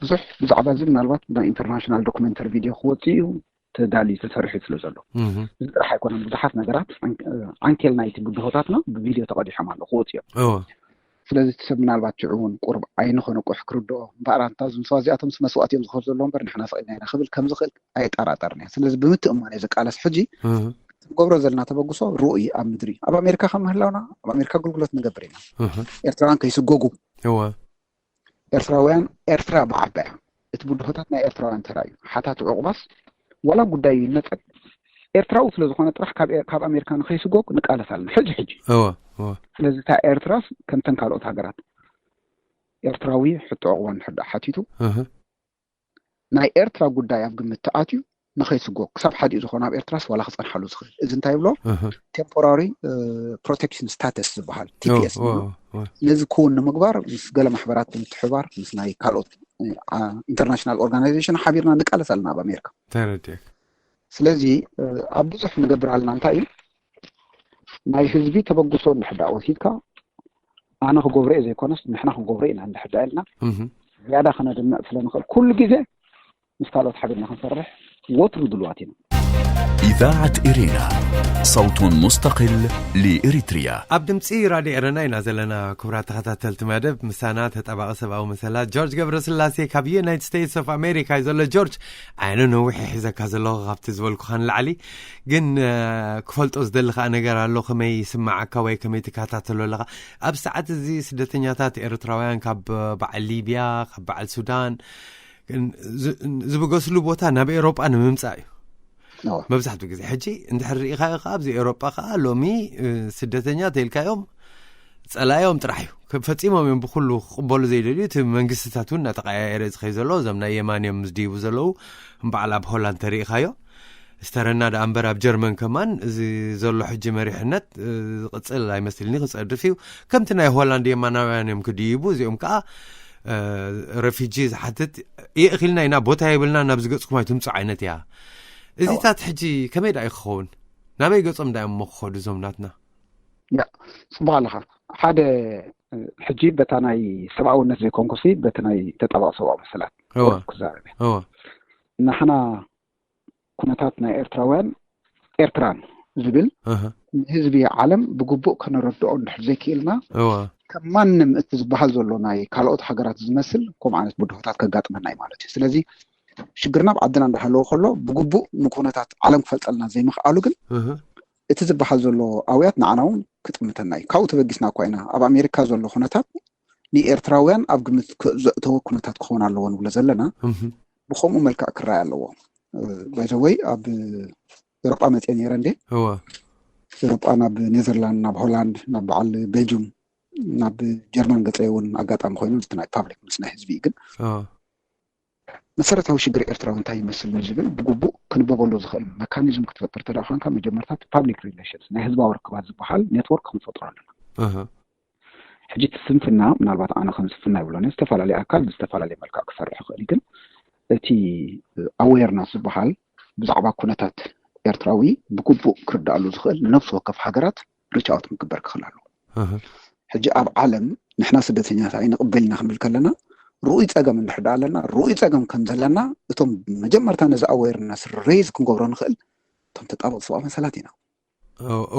ብዙሕ ብዛዕባ እዚ ምናልባት ናይ ኢንተርናሽናል ዶክመንተሪ ቪድዮ ክወፅእ እዩ ተዳልዩ ተሰሪሑ ስለ ዘሎ፣ እዚ ጥራሕ ኣይኮነን። ብዙሓት ነገራት ዓንኬል ናይቲ ብድሆታትና ብቪድዮ ተቐዲሖም ኣለዉ ክወፅኡ እዮም። ስለዚ እቲ ሰብ ምናልባት ሽዑ እውን ቁሩብ ዓይኑ ከነቁሕ ክርድኦ እምበኣር፣ ኣንታ እዞም ሰባት እዚኣቶም መስዋእቲ እዮም ዝኸፍሉ ዘለዉ እምበር ንሕና ስቕ ኢልና ኢና ክብል ከም ዝኽእል ኣይጠራጠርን እየ። ስለዚ ብምትእምማን እየ ዝቃለስ። ሕጂ ንገብሮ ዘለና ተበግሶ ርኡይ ኣብ ምድሪ። ኣብ ኣሜሪካ ከም ምህላውና ኣብ ኣሜሪካ ኣገልግሎት ንገብር ኢና። ኤርትራውያን ከይስጎጉ፣ ኤርትራውያን፣ ኤርትራ ብዓባያ፣ እቲ ብድሆታት ናይ ኤርትራውያን ተራ እዩ። ሓታት ዕቑባስ ዋላ ጉዳዩ ይነጸግ፣ ኤርትራዊ ስለ ዝኾነ ጥራሕ ካብ ኤ- ካብ ኣሜሪካ ንኸይስጎግ ንቃለስ ኣለና ሕጂ ሕጂ። ስለዚ እታ ኤርትራስ ከምተን ካልኦት ሃገራት ኤርትራዊ ሕቶ ዕቑባ እንድሕር ደኣ ሓቲቱ፣ ናይ ኤርትራ ጉዳይ ኣብ ግምት ተኣትዩ ንኸይስጎግ፣ ክሳብ ሓዲኡ ዝኾነ ኣብ ኤርትራስ ዋላ ክጸንሓሉ ዝኽእል፣ እዚ እንታይ ይብሎ፣ ቴምፖራሪ ፕሮቴክሽን ስታተስ ዝበሃል፣ ቲ ፒ ኤስ ንብሎ። ነዚ ክውን ንምግባር ምስ ገለ ማሕበራት ብምትሕብባር ምስ ናይ ካልኦት ኢንተርናሽናል ኦርጋናይዜሽን ሓቢርና ንቃለስ ኣለና ኣብ ኣሜሪካ። ተረዲኤ። ስለዚ ኣብ ብዙሕ ንገብር ኣለና። እንታይ እዩ ናይ ህዝቢ ተበግሶ እንድሕር ደኣ ወሲድካ፣ ኣነ ክገብሮ እየ ዘይኮነስ ንሕና ክንገብሮ ኢና እንድሕር ደኣ ኢልና፣ ዝያዳ ከነድምዕ ስለ ንኽእል ኩሉ ግዜ ምስ ካልኦት ሓቢርና ክንሰርሕ ወትሩ ድልዋት ኢና። إذاعة إرينا، صوت مستقل لإريتريا. ኣብ ድምፂ ራድዮ ኤረና ኢና ዘለና። ክቡራት ተኸታተልቲ መደብ፣ ምሳና ተጣባቒ ሰብኣዊ መሰላት ጆርጅ ገብረስላሴ ካብ ዩናይትድ ስቴትስ ኦፍ ኣሜሪካ እዩ ዘሎ። ጆርጅ፣ ኣነ ነዊሕ ሒዘካ ዘለኹ ካብቲ ዝበልኩኻ ንላዕሊ፣ ግን ክፈልጦ ዝደሊ ከዓ ነገር ኣሎ። ከመይ ይስማዓካ ወይ ከመይ ትከታተሎ ኣለኻ? ኣብ ሰዓት እዚ ስደተኛታት ኤርትራውያን ካብ በዓል ሊብያ፣ ካብ በዓል ሱዳን ዝብገስሉ ቦታ ናብ ኤሮጳ ንምምጻእ እዩ መብዛሕትኡ ግዜ። ሕጂ እንድሕር ርኢኻዮ ከዓ ኣብዚ ኤሮጳ ከዓ ሎሚ ስደተኛ ተይልካዮም ጸላዮም ጥራሕ እዩ። ፈጺሞም እዮም ብኩሉ ክቕበሉ ዘይደልዩ። እቲ መንግስትታት እውን እናተቐያየረ ዝኸይ ዘሎ፣ እዞም ናይ የማን እዮም ዝድይቡ ዘለዉ። እምበዓል ኣብ ሆላንድ ተርኢኻዮ ዝተረና ደኣ እምበር ኣብ ጀርመን ከማን እዚ ዘሎ ሕጂ መሪሕነት ዝቕፅል ኣይመስልኒ፣ ክፀድፍ እዩ። ከምቲ ናይ ሆላንድ የማናውያን እዮም ክድይቡ፣ እዚኦም ከዓ ረፊጂ ዝሓትት የእኺልና ኢና፣ ቦታ የብልና፣ ናብ ዝገፅኩም ኣይትምፁ ዓይነት እያ። እዚታት ሕጂ ከመይ ደኣ እዩ ክኸውን? ናበይ ገፆም ደኣ እዮም ክኸዱ እዞም ናትና? ያ፣ ፅቡቅ ኣለኻ። ሓደ ሕጂ በታ ናይ ሰብኣውነት ዘይኮንኩሲ በቲ ናይ ተጣባቂ ሰብኣዊ መሰላት እወ። ክዛረብ እየ። እወ ንሕና ኩነታት ናይ ኤርትራውያን ኤርትራን ዝብል እህ ንህዝቢ ዓለም ብግቡእ ከነረድኦ እንድሕር ዘይክኢልና እወ ከም ማንም እቲ ዝበሃል ዘሎ ናይ ካልኦት ሃገራት ዝመስል ከምኡ ዓይነት ብድሆታት ከጋጥመና እዩ ማለት እዩ። ስለዚ ሽግርና ኣብ ዓድና እንዳሃለወ ከሎ ብግቡእ ንኩነታት ዓለም ክፈልጠልና ዘይምኽኣሉ ግን እህ እቲ ዝበሃል ዘሎ ኣውያት ንዓና እውን ክጥምተና እዩ። ካብኡ ተበጊስና እኳ ኢና ኣብ ኣሜሪካ ዘሎ ኩነታት ንኤርትራውያን ኣብ ግምት ዘእተወ ኩነታት ክኸውን ኣለዎ ንብሎ ዘለና። እህ ብከምኡ መልክዕ ክረኣይ ኣለዎ። ባይዘወይ ኣብ ኤሮጳ መፅአ ነይረ እንዴ እወ ኤሮጳ ናብ ኔዘርላንድ ናብ ሆላንድ ናብ በዓል ቤልጁም ናብ ጀርመን ገፀ እውን ኣጋጣሚ ኮይኑ እቲ ናይ ፓብሊክ ምስ ናይ ህዝቢ እዩ። ግን እወ መሰረታዊ ሽግር ኤርትራዊ እንታይ ይመስል ንዝብል ብግቡእ ክንበበሉ ዝኽእል መካኒዝም ክትፈጥር ተደኣ ኮንካ መጀመርታ ፓብሊክ ሪሌሽንስ ናይ ህዝባዊ ርክባት ዝበሃል ኔትወርክ ክንፈጥሮ ኣለና። እህ ሕጂ እቲ ስንፍና ምናልባት ኣነ ከም ስንፍና ይብሎን እየ። ዝተፈላለየ ኣካል ብዝተፈላለየ መልክዕ ክሰርሕ ይኽእል እዩ። ግን እቲ ኣዌርነስ ዝበሃል ብዛዕባ ኩነታት ኤርትራዊ ብግቡእ ክርዳኣሉ ዝኽእል ንነፍሲ ወከፍ ሃገራት ሪች ኣውት ምግበር ክኽእል ኣለዎ። እህ ሕጂ ኣብ ዓለም ንሕና ስደተኛታት ኣይንቕበል ኢና ክንብል ከለና ርኡይ ፀገም እንድሕር ደኣ ኣለና ርኡይ ፀገም ከም ዘለና እቶም መጀመርታ ነዚ ኣዌርነስ ሬዝ ክንገብሮ ንኽእል እቶም ተጣበቕ ሰብኣዊ መሰላት ኢና።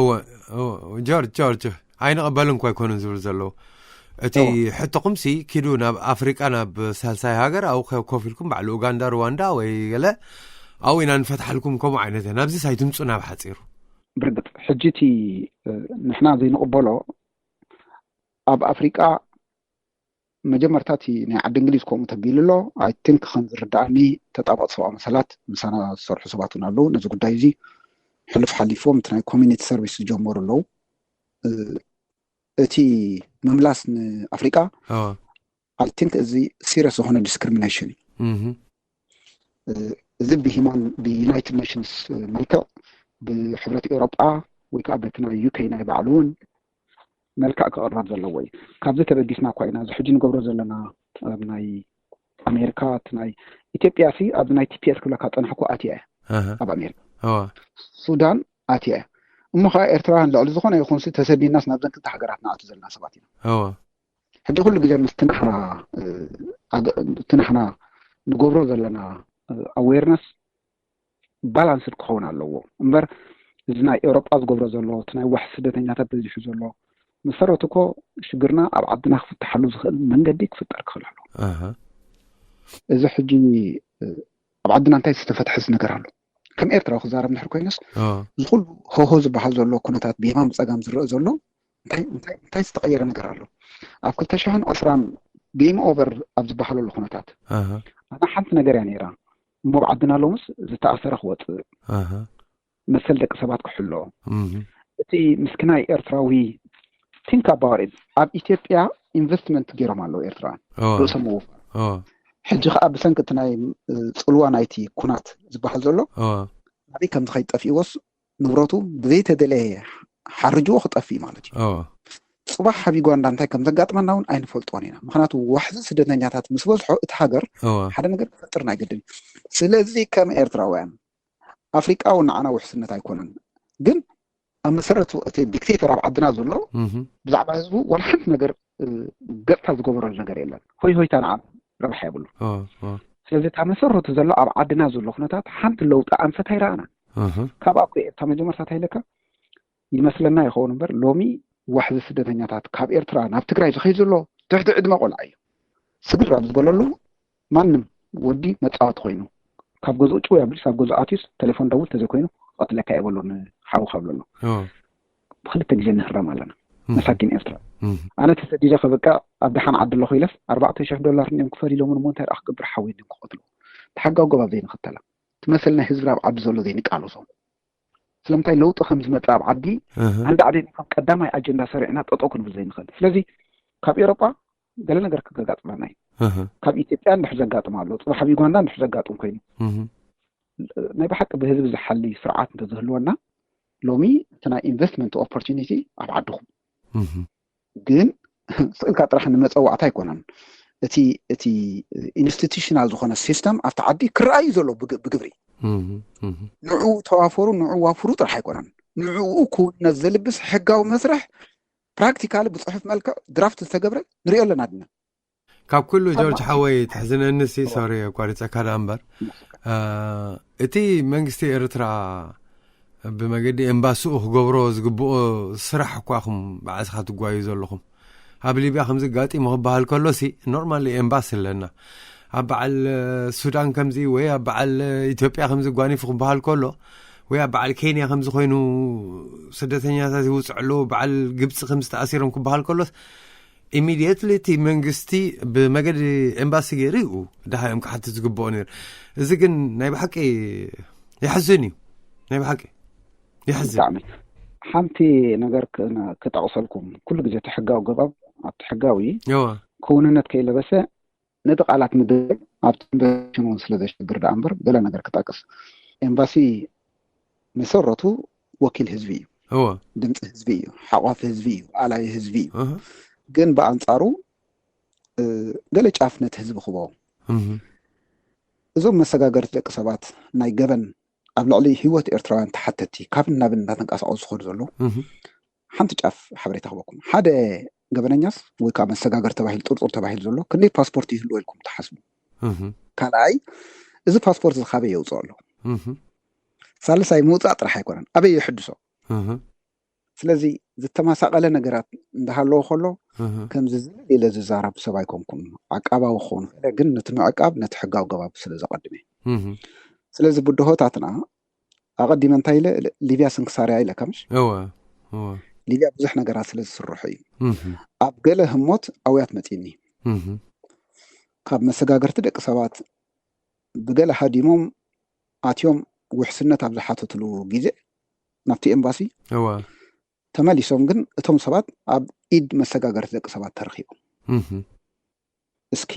እወ እወ ጆርጅ ጆርጅ ኣይንቐበልን እኳ ኣይኮኑን ዝብል ዘለዉ። እቲ እወ። ሕቶኹምሲ ኪዱ ናብ ኣፍሪቃ ናብ ሳልሳይ ሃገር ኣብኡ ከ- ኮፍ ኢልኩም ባዕሉ ኡጋንዳ ሩዋንዳ ወይ ገለ ኣብኡ ኢና ንፈትሓልኩም ከምኡ ዓይነት እያ። ናብዚስ ኣይትምፁ ናብ ሓፂሩ። ብርግፅ ሕጂ እቲ እ፣ ንሕና ዘይንቕበሎ ኣብ ኣፍሪቃ መጀመርታ እቲ ናይ ዓዲ እንግሊዝ ከምኡ ተቢሉ ኣሎ። ኣይ ቲንክ ከም ዝርዳእኒ ተጣበቕቲ ሰብኣዊ መሰላት ምሳና ዝሰርሑ ሰባት እውን ኣለዉ ነዚ ጉዳይ እዚ ሕሉፍ ሓሊፎም እቲ ናይ ኮሚኒቲ ሰርቪስ ዝጀመሩ ኣለዉ። እ፣ እቲ ምምላስ ንኣፍሪቃ እወ ኣይ ቲንክ እዚ ሲሪየስ ዝኾነ ዲስክሪሚኔሽን እዩ። እህ እዚ ብሂማን ብዩናይትድ ኔሽንስ መልክዕ ብሕብረት ኤውሮጳ ወይ ከዓ በቲ ናይ ዩኬ ናይ ባዕሉ እውን መልክዕ ክቕረብ ዘለዎ እዩ። ካብዚ ተበጊስና እኳ ኢና እዚ ሕጂ ንገብሮ ዘለና ኣብ ናይ ኣሜሪካ እቲ ናይ ኢትዮጵያ ሲ ኣብዚ ናይ ቲፒኤስ ክብለካ ፀናሕኩ ኣትያ እየ እህ ኣብ ኣሜሪካ እወ ሱዳን ኣትያ እየ። እሞ ከዓ ኤርትራውያን ልዕሊ ዝኾነ ይኹንሲ ተሰዲናስ ናብዘን ክልተ ሃገራት ንኣቱ ዘለና ሰባት ኢና። እወ ሕጂ ኩሉ ግዜ ምስቲ ናሕና እ፣ ኣገ- እቲ ናሕና ንገብሮ ዘለና ኣዌርነስ ባላንስድ ክኸውን ኣለዎ እምበር እዚ ናይ ኤውሮጳ ዝገብሮ ዘሎ እቲ ናይ ዋሕስ ስደተኛታት በዚሑ ዘሎ መሰረቱ እኮ ሽግርና ኣብ ዓድና ክፍትሓሉ ዝኽእል መንገዲ ክፍጠር ክኽእል ኣለዎ። ኣሃ እዚ ሕጂ እ፣ ኣብ ዓድና እንታይ ዝተፈትሐስ ነገር ኣሎ? ከም ኤርትራዊ ክዛረብ እንድሕር ኮይነስ ኦ እዚ ኩሉ ሆሆ ዝበሃል ዘሎ ኩነታት ብየማን ብፀጋም ዝረአ ዘሎ እንታይ እንታይ እንታይ ዝተቐየረ ነገር ኣሎ? ኣብ ክልተ ሽሕን ዕስራን ጌም ኦቨር ኣብ ዝበሃለሉ ኩነታት ኣሃ ኣና ሓንቲ ነገር እያ ነይራ እሞ ኣብ ዓድና ሎምስ ዝተኣሰረ ክወፅእ ኣሃ መሰል ደቂ ሰባት ክሕሎ እህ እቲ ምስኪናይ ኤርትራዊ think about it ኣብ ኢትዮጵያ ኢንቨስትመንት ገይሮም ኣለዉ ኤርትራውያን ኦ ርእሶም ምውፋር ኦ ሕጂ ከዓ ብሰንኪ እቲ ናይ እ፣ ፅልዋ ናይቲ ኩናት ዝበሃል ዘሎ ኦ ናበይ ከም ዝኸይድ ጠፊእዎስ ንብረቱ ብዘይተደለየ ሓርጅዎ ክጠፍእ ማለት እዩ። ኦ ፅባሕ ኣብ ዩጋንዳ እንታይ ከም ዘጋጥመና እውን ኣይንፈልጦን ኢና። ምክንያቱ ዋሕዚ ስደተኛታት ምስ በዝሖ እቲ ሃገር ኦ ሓደ ነገር ክፈጥር ናይ ግድን እዩ። ስለዚ ከም ኤርትራውያን ኣፍሪቃ እውን ንዓና ውሕስነት ኣይኮነን። ግን ኣብ መሰረቱ እቲ ዲክቴተር ኣብ ዓድና ዘሎ እህ ብዛዕባ ህዝቡ ዋላ ሓንቲ ነገር እ፣ ገፅታ ዝገበረሉ ነገር የለን። ሆይ ሆይታ ንዓ ረብሓ የብሉ። ኦ ኦ ስለዚ እታ መሰረቱ ዘሎ ኣብ ዓድና ዘሎ ኩነታት ሓንቲ ለውጢ ኣንፈት ኣይረኣና። እህ ካብኣ እኮ እታ መጀመርታ እንታይ ኢለካ ይመስለና ይኸውን እምበር ሎሚ ዋሕዚ ስደተኛታት ካብ ኤርትራ ናብ ትግራይ ዝኸይድ ዘሎ ትሕቲ ዕድመ ቆልዓ እዩ። ስግር ኣብ ዝበለሉ ማንም ወዲ መፃወቲ ኮይኑ ካብ ገዝኡ ጭው ኣቢሉስ ኣብ ገዝኡ ኣትዩስ ቴሌፎን ደውል ተዘይኮይኑ ክቐትለካ የብሉን ሓውካ ብለሎ ኦ ብክልተ ግዜ ንህረም ኣለና እህ መሳኪን ኤርትራ። እህ ኣነ ተሰዲደ ከበቃ ኣብ ደሓን ዓዲ ኣለኹ ኢለስ ኣርባዕተ ሽሕ ዶላር እንዲዮም ክፈል ኢሎምን እሞ እንታይ ደኣ ክገብር ሓወይ እንዲዮም ክቐትሉ ተሓጋጎብ ኣብ ዘይንኽተላ ትመስል ናይ ህዝቢ ኣብ ዓዲ ዘሎ ዘይንቃለሶ ስለምንታይ ለውጢ ከም ዝመፅእ ኣብ ዓዲ እህ ዓንዲ ዓዲ ከም ቀዳማይ ኣጀንዳ ሰሪዕና ጠጠው ክንብል ዘይንኽእል ስለዚ ካብ ኤሮጳ ገለ ነገር ክገጋጥመና እዩ። እህ ካብ ኢትዮጵያ እንድሕር ዘጋጥም ኣሎ ፅባሕ ኣብ ዩጋንዳ እንድሕር ዘጋጥም ኮይኑ እህ ናይ ብሓቂ ብህዝቢ ዝሓሊ ስርዓት እንተዝህልወና ሎሚ እቲ ናይ ኢንቨስትመንት ኦፖርቹኒቲ ኣብ ዓድኹም እህ ግን ስእልካ ጥራሕ ንመፀዋዕታ ኣይኮነን። እቲ እቲ ኢንስቲቱሽናል ዝኾነ ሲስተም ኣብቲ ዓዲ ክረኣዩ ዘሎ ብግ- ብግብሪ እህ እህ ንዑ ተዋፈሩ ንዑ ዋፍሩ ጥራሕ ኣይኮነን። ንዕኡ ክውነት ዘልብስ ሕጋዊ መስርሕ ፕራክቲካሊ ብፅሑፍ መልክዕ ድራፍት ዝተገብረ ንሪኦ ኣለና ድና። ካብ ኩሉ ጆርጅ ሓወይ ተሕዝነኒ ሲ፣ ሶሪ ኣቋሪፀካ ዳ እምበር፣ እቲ መንግስቲ ኤርትራ ብመገዲ ኤምባስኡ ክገብሮ ዝግብኦ ስራሕ እኳ ኹም ባዕስኻ ትጓዩ ዘለኹም። ኣብ ሊብያ ከምዚ ጋጢሙ ክበሃል ከሎ ሲ፣ ኖርማሊ ኤምባሲ ኣለና። ኣብ በዓል ሱዳን ከምዚ ወይ ኣብ በዓል ኢትዮጵያ ከምዚ ጓኒፉ ክበሃል ከሎ ወይ ኣብ በዓል ኬንያ ከምዚ ኮይኑ ስደተኛታት ይውፅዕሉ፣ በዓል ግብፂ ከምዚ ተኣሲሮም ክበሃል ከሎስ ኢሚድየትሊ እቲ መንግስቲ ብመገዲ ኤምባሲ ገይሩ እዩ ድሃዮም ክሓትት ዝግብኦ ነይሩ። እዚ ግን ናይ ብሓቂ የሕዝን እዩ፣ ናይ ብሓቂ የሕዝን። ብጣዕሚ ሓንቲ ነገር ክነ- ክጠቕሰልኩም። ኩሉ ግዜ እቲ ሕጋዊ ገባብ ኣብቲ ሕጋዊ እዋ ክውንነት ከይለበሰ ነቲ ቃላት ምድር ኣብቲ ኮንቨንሽን እውን ስለ ዘሸግር ደኣ እምበር ገለ ነገር ክጠቅስ። ኤምባሲ መሰረቱ ወኪል ህዝቢ እዩ፣ እዋ ድምፂ ህዝቢ እዩ፣ ሓቋፊ ህዝቢ እዩ፣ ኣላዩ ህዝቢ እዩ። እህ ግን ብኣንፃሩ እ፣ ገለ ጫፍ ነቲ ህዝቢ ክቦ እህ እዞም መሰጋገርቲ ደቂ ሰባት ናይ ገበን ኣብ ልዕሊ ህይወት ኤርትራውያን ተሓተቲ ካብን ናብን እናተንቀሳቐሱ ዝኸዱ ዘለዉ እህ ሓንቲ ጫፍ ሓበሬታ ክበኩም። ሓደ ገበነኛስ ወይ ከዓ መሰጋገር ተባሂሉ ጥርጡር ተባሂሉ ዘሎ ክንደይ ፓስፖርት ይህልዎ ኢልኩም ትሓስቡ? እህ ካልኣይ፣ እዚ ፓስፖርት እዚ ካበይ የውፅኦ ኣሎ? እህ ሳልሳይ፣ ምውፃእ ጥራሕ ኣይኮነን፣ ኣበይ የሕድሶ? እህ ስለዚ ዝተመሳቐለ ነገራት እንዳሃለዎ ከሎ እህ ከምዚ ዝብል ኢለ ዝዛረብ ሰብ ኣይኮንኩም። ዓቃባዊ ክኸውን ይኽእል እየ፣ ግን ነቲ ምዕቃብ ነቲ ሕጋዊ ገባብ ስለ ዘቐድም እየ። እህ ስለዚ ብድሆታትና ኣቐዲመ እንታይ ኢለ፣ ሊብያ ስንክሳርያ ኢለ ከምሽ እወ እወ ሊብያ ብዙሕ ነገራት ስለ ዝስርሑ እዩ። እህ ኣብ ገለ ህሞት ኣውያት መፂኒ እህ ካብ መሰጋገርቲ ደቂ ሰባት ብገለ ሃዲሞም ኣትዮም ውሕስነት ኣብ ዝሓተትሉ ግዜ ናብቲ ኤምባሲ እወ ተመሊሶም፣ ግን እቶም ሰባት ኣብ ኢድ መሰጋገርቲ ደቂ ሰባት ተረኺቦም። እህ እስኪ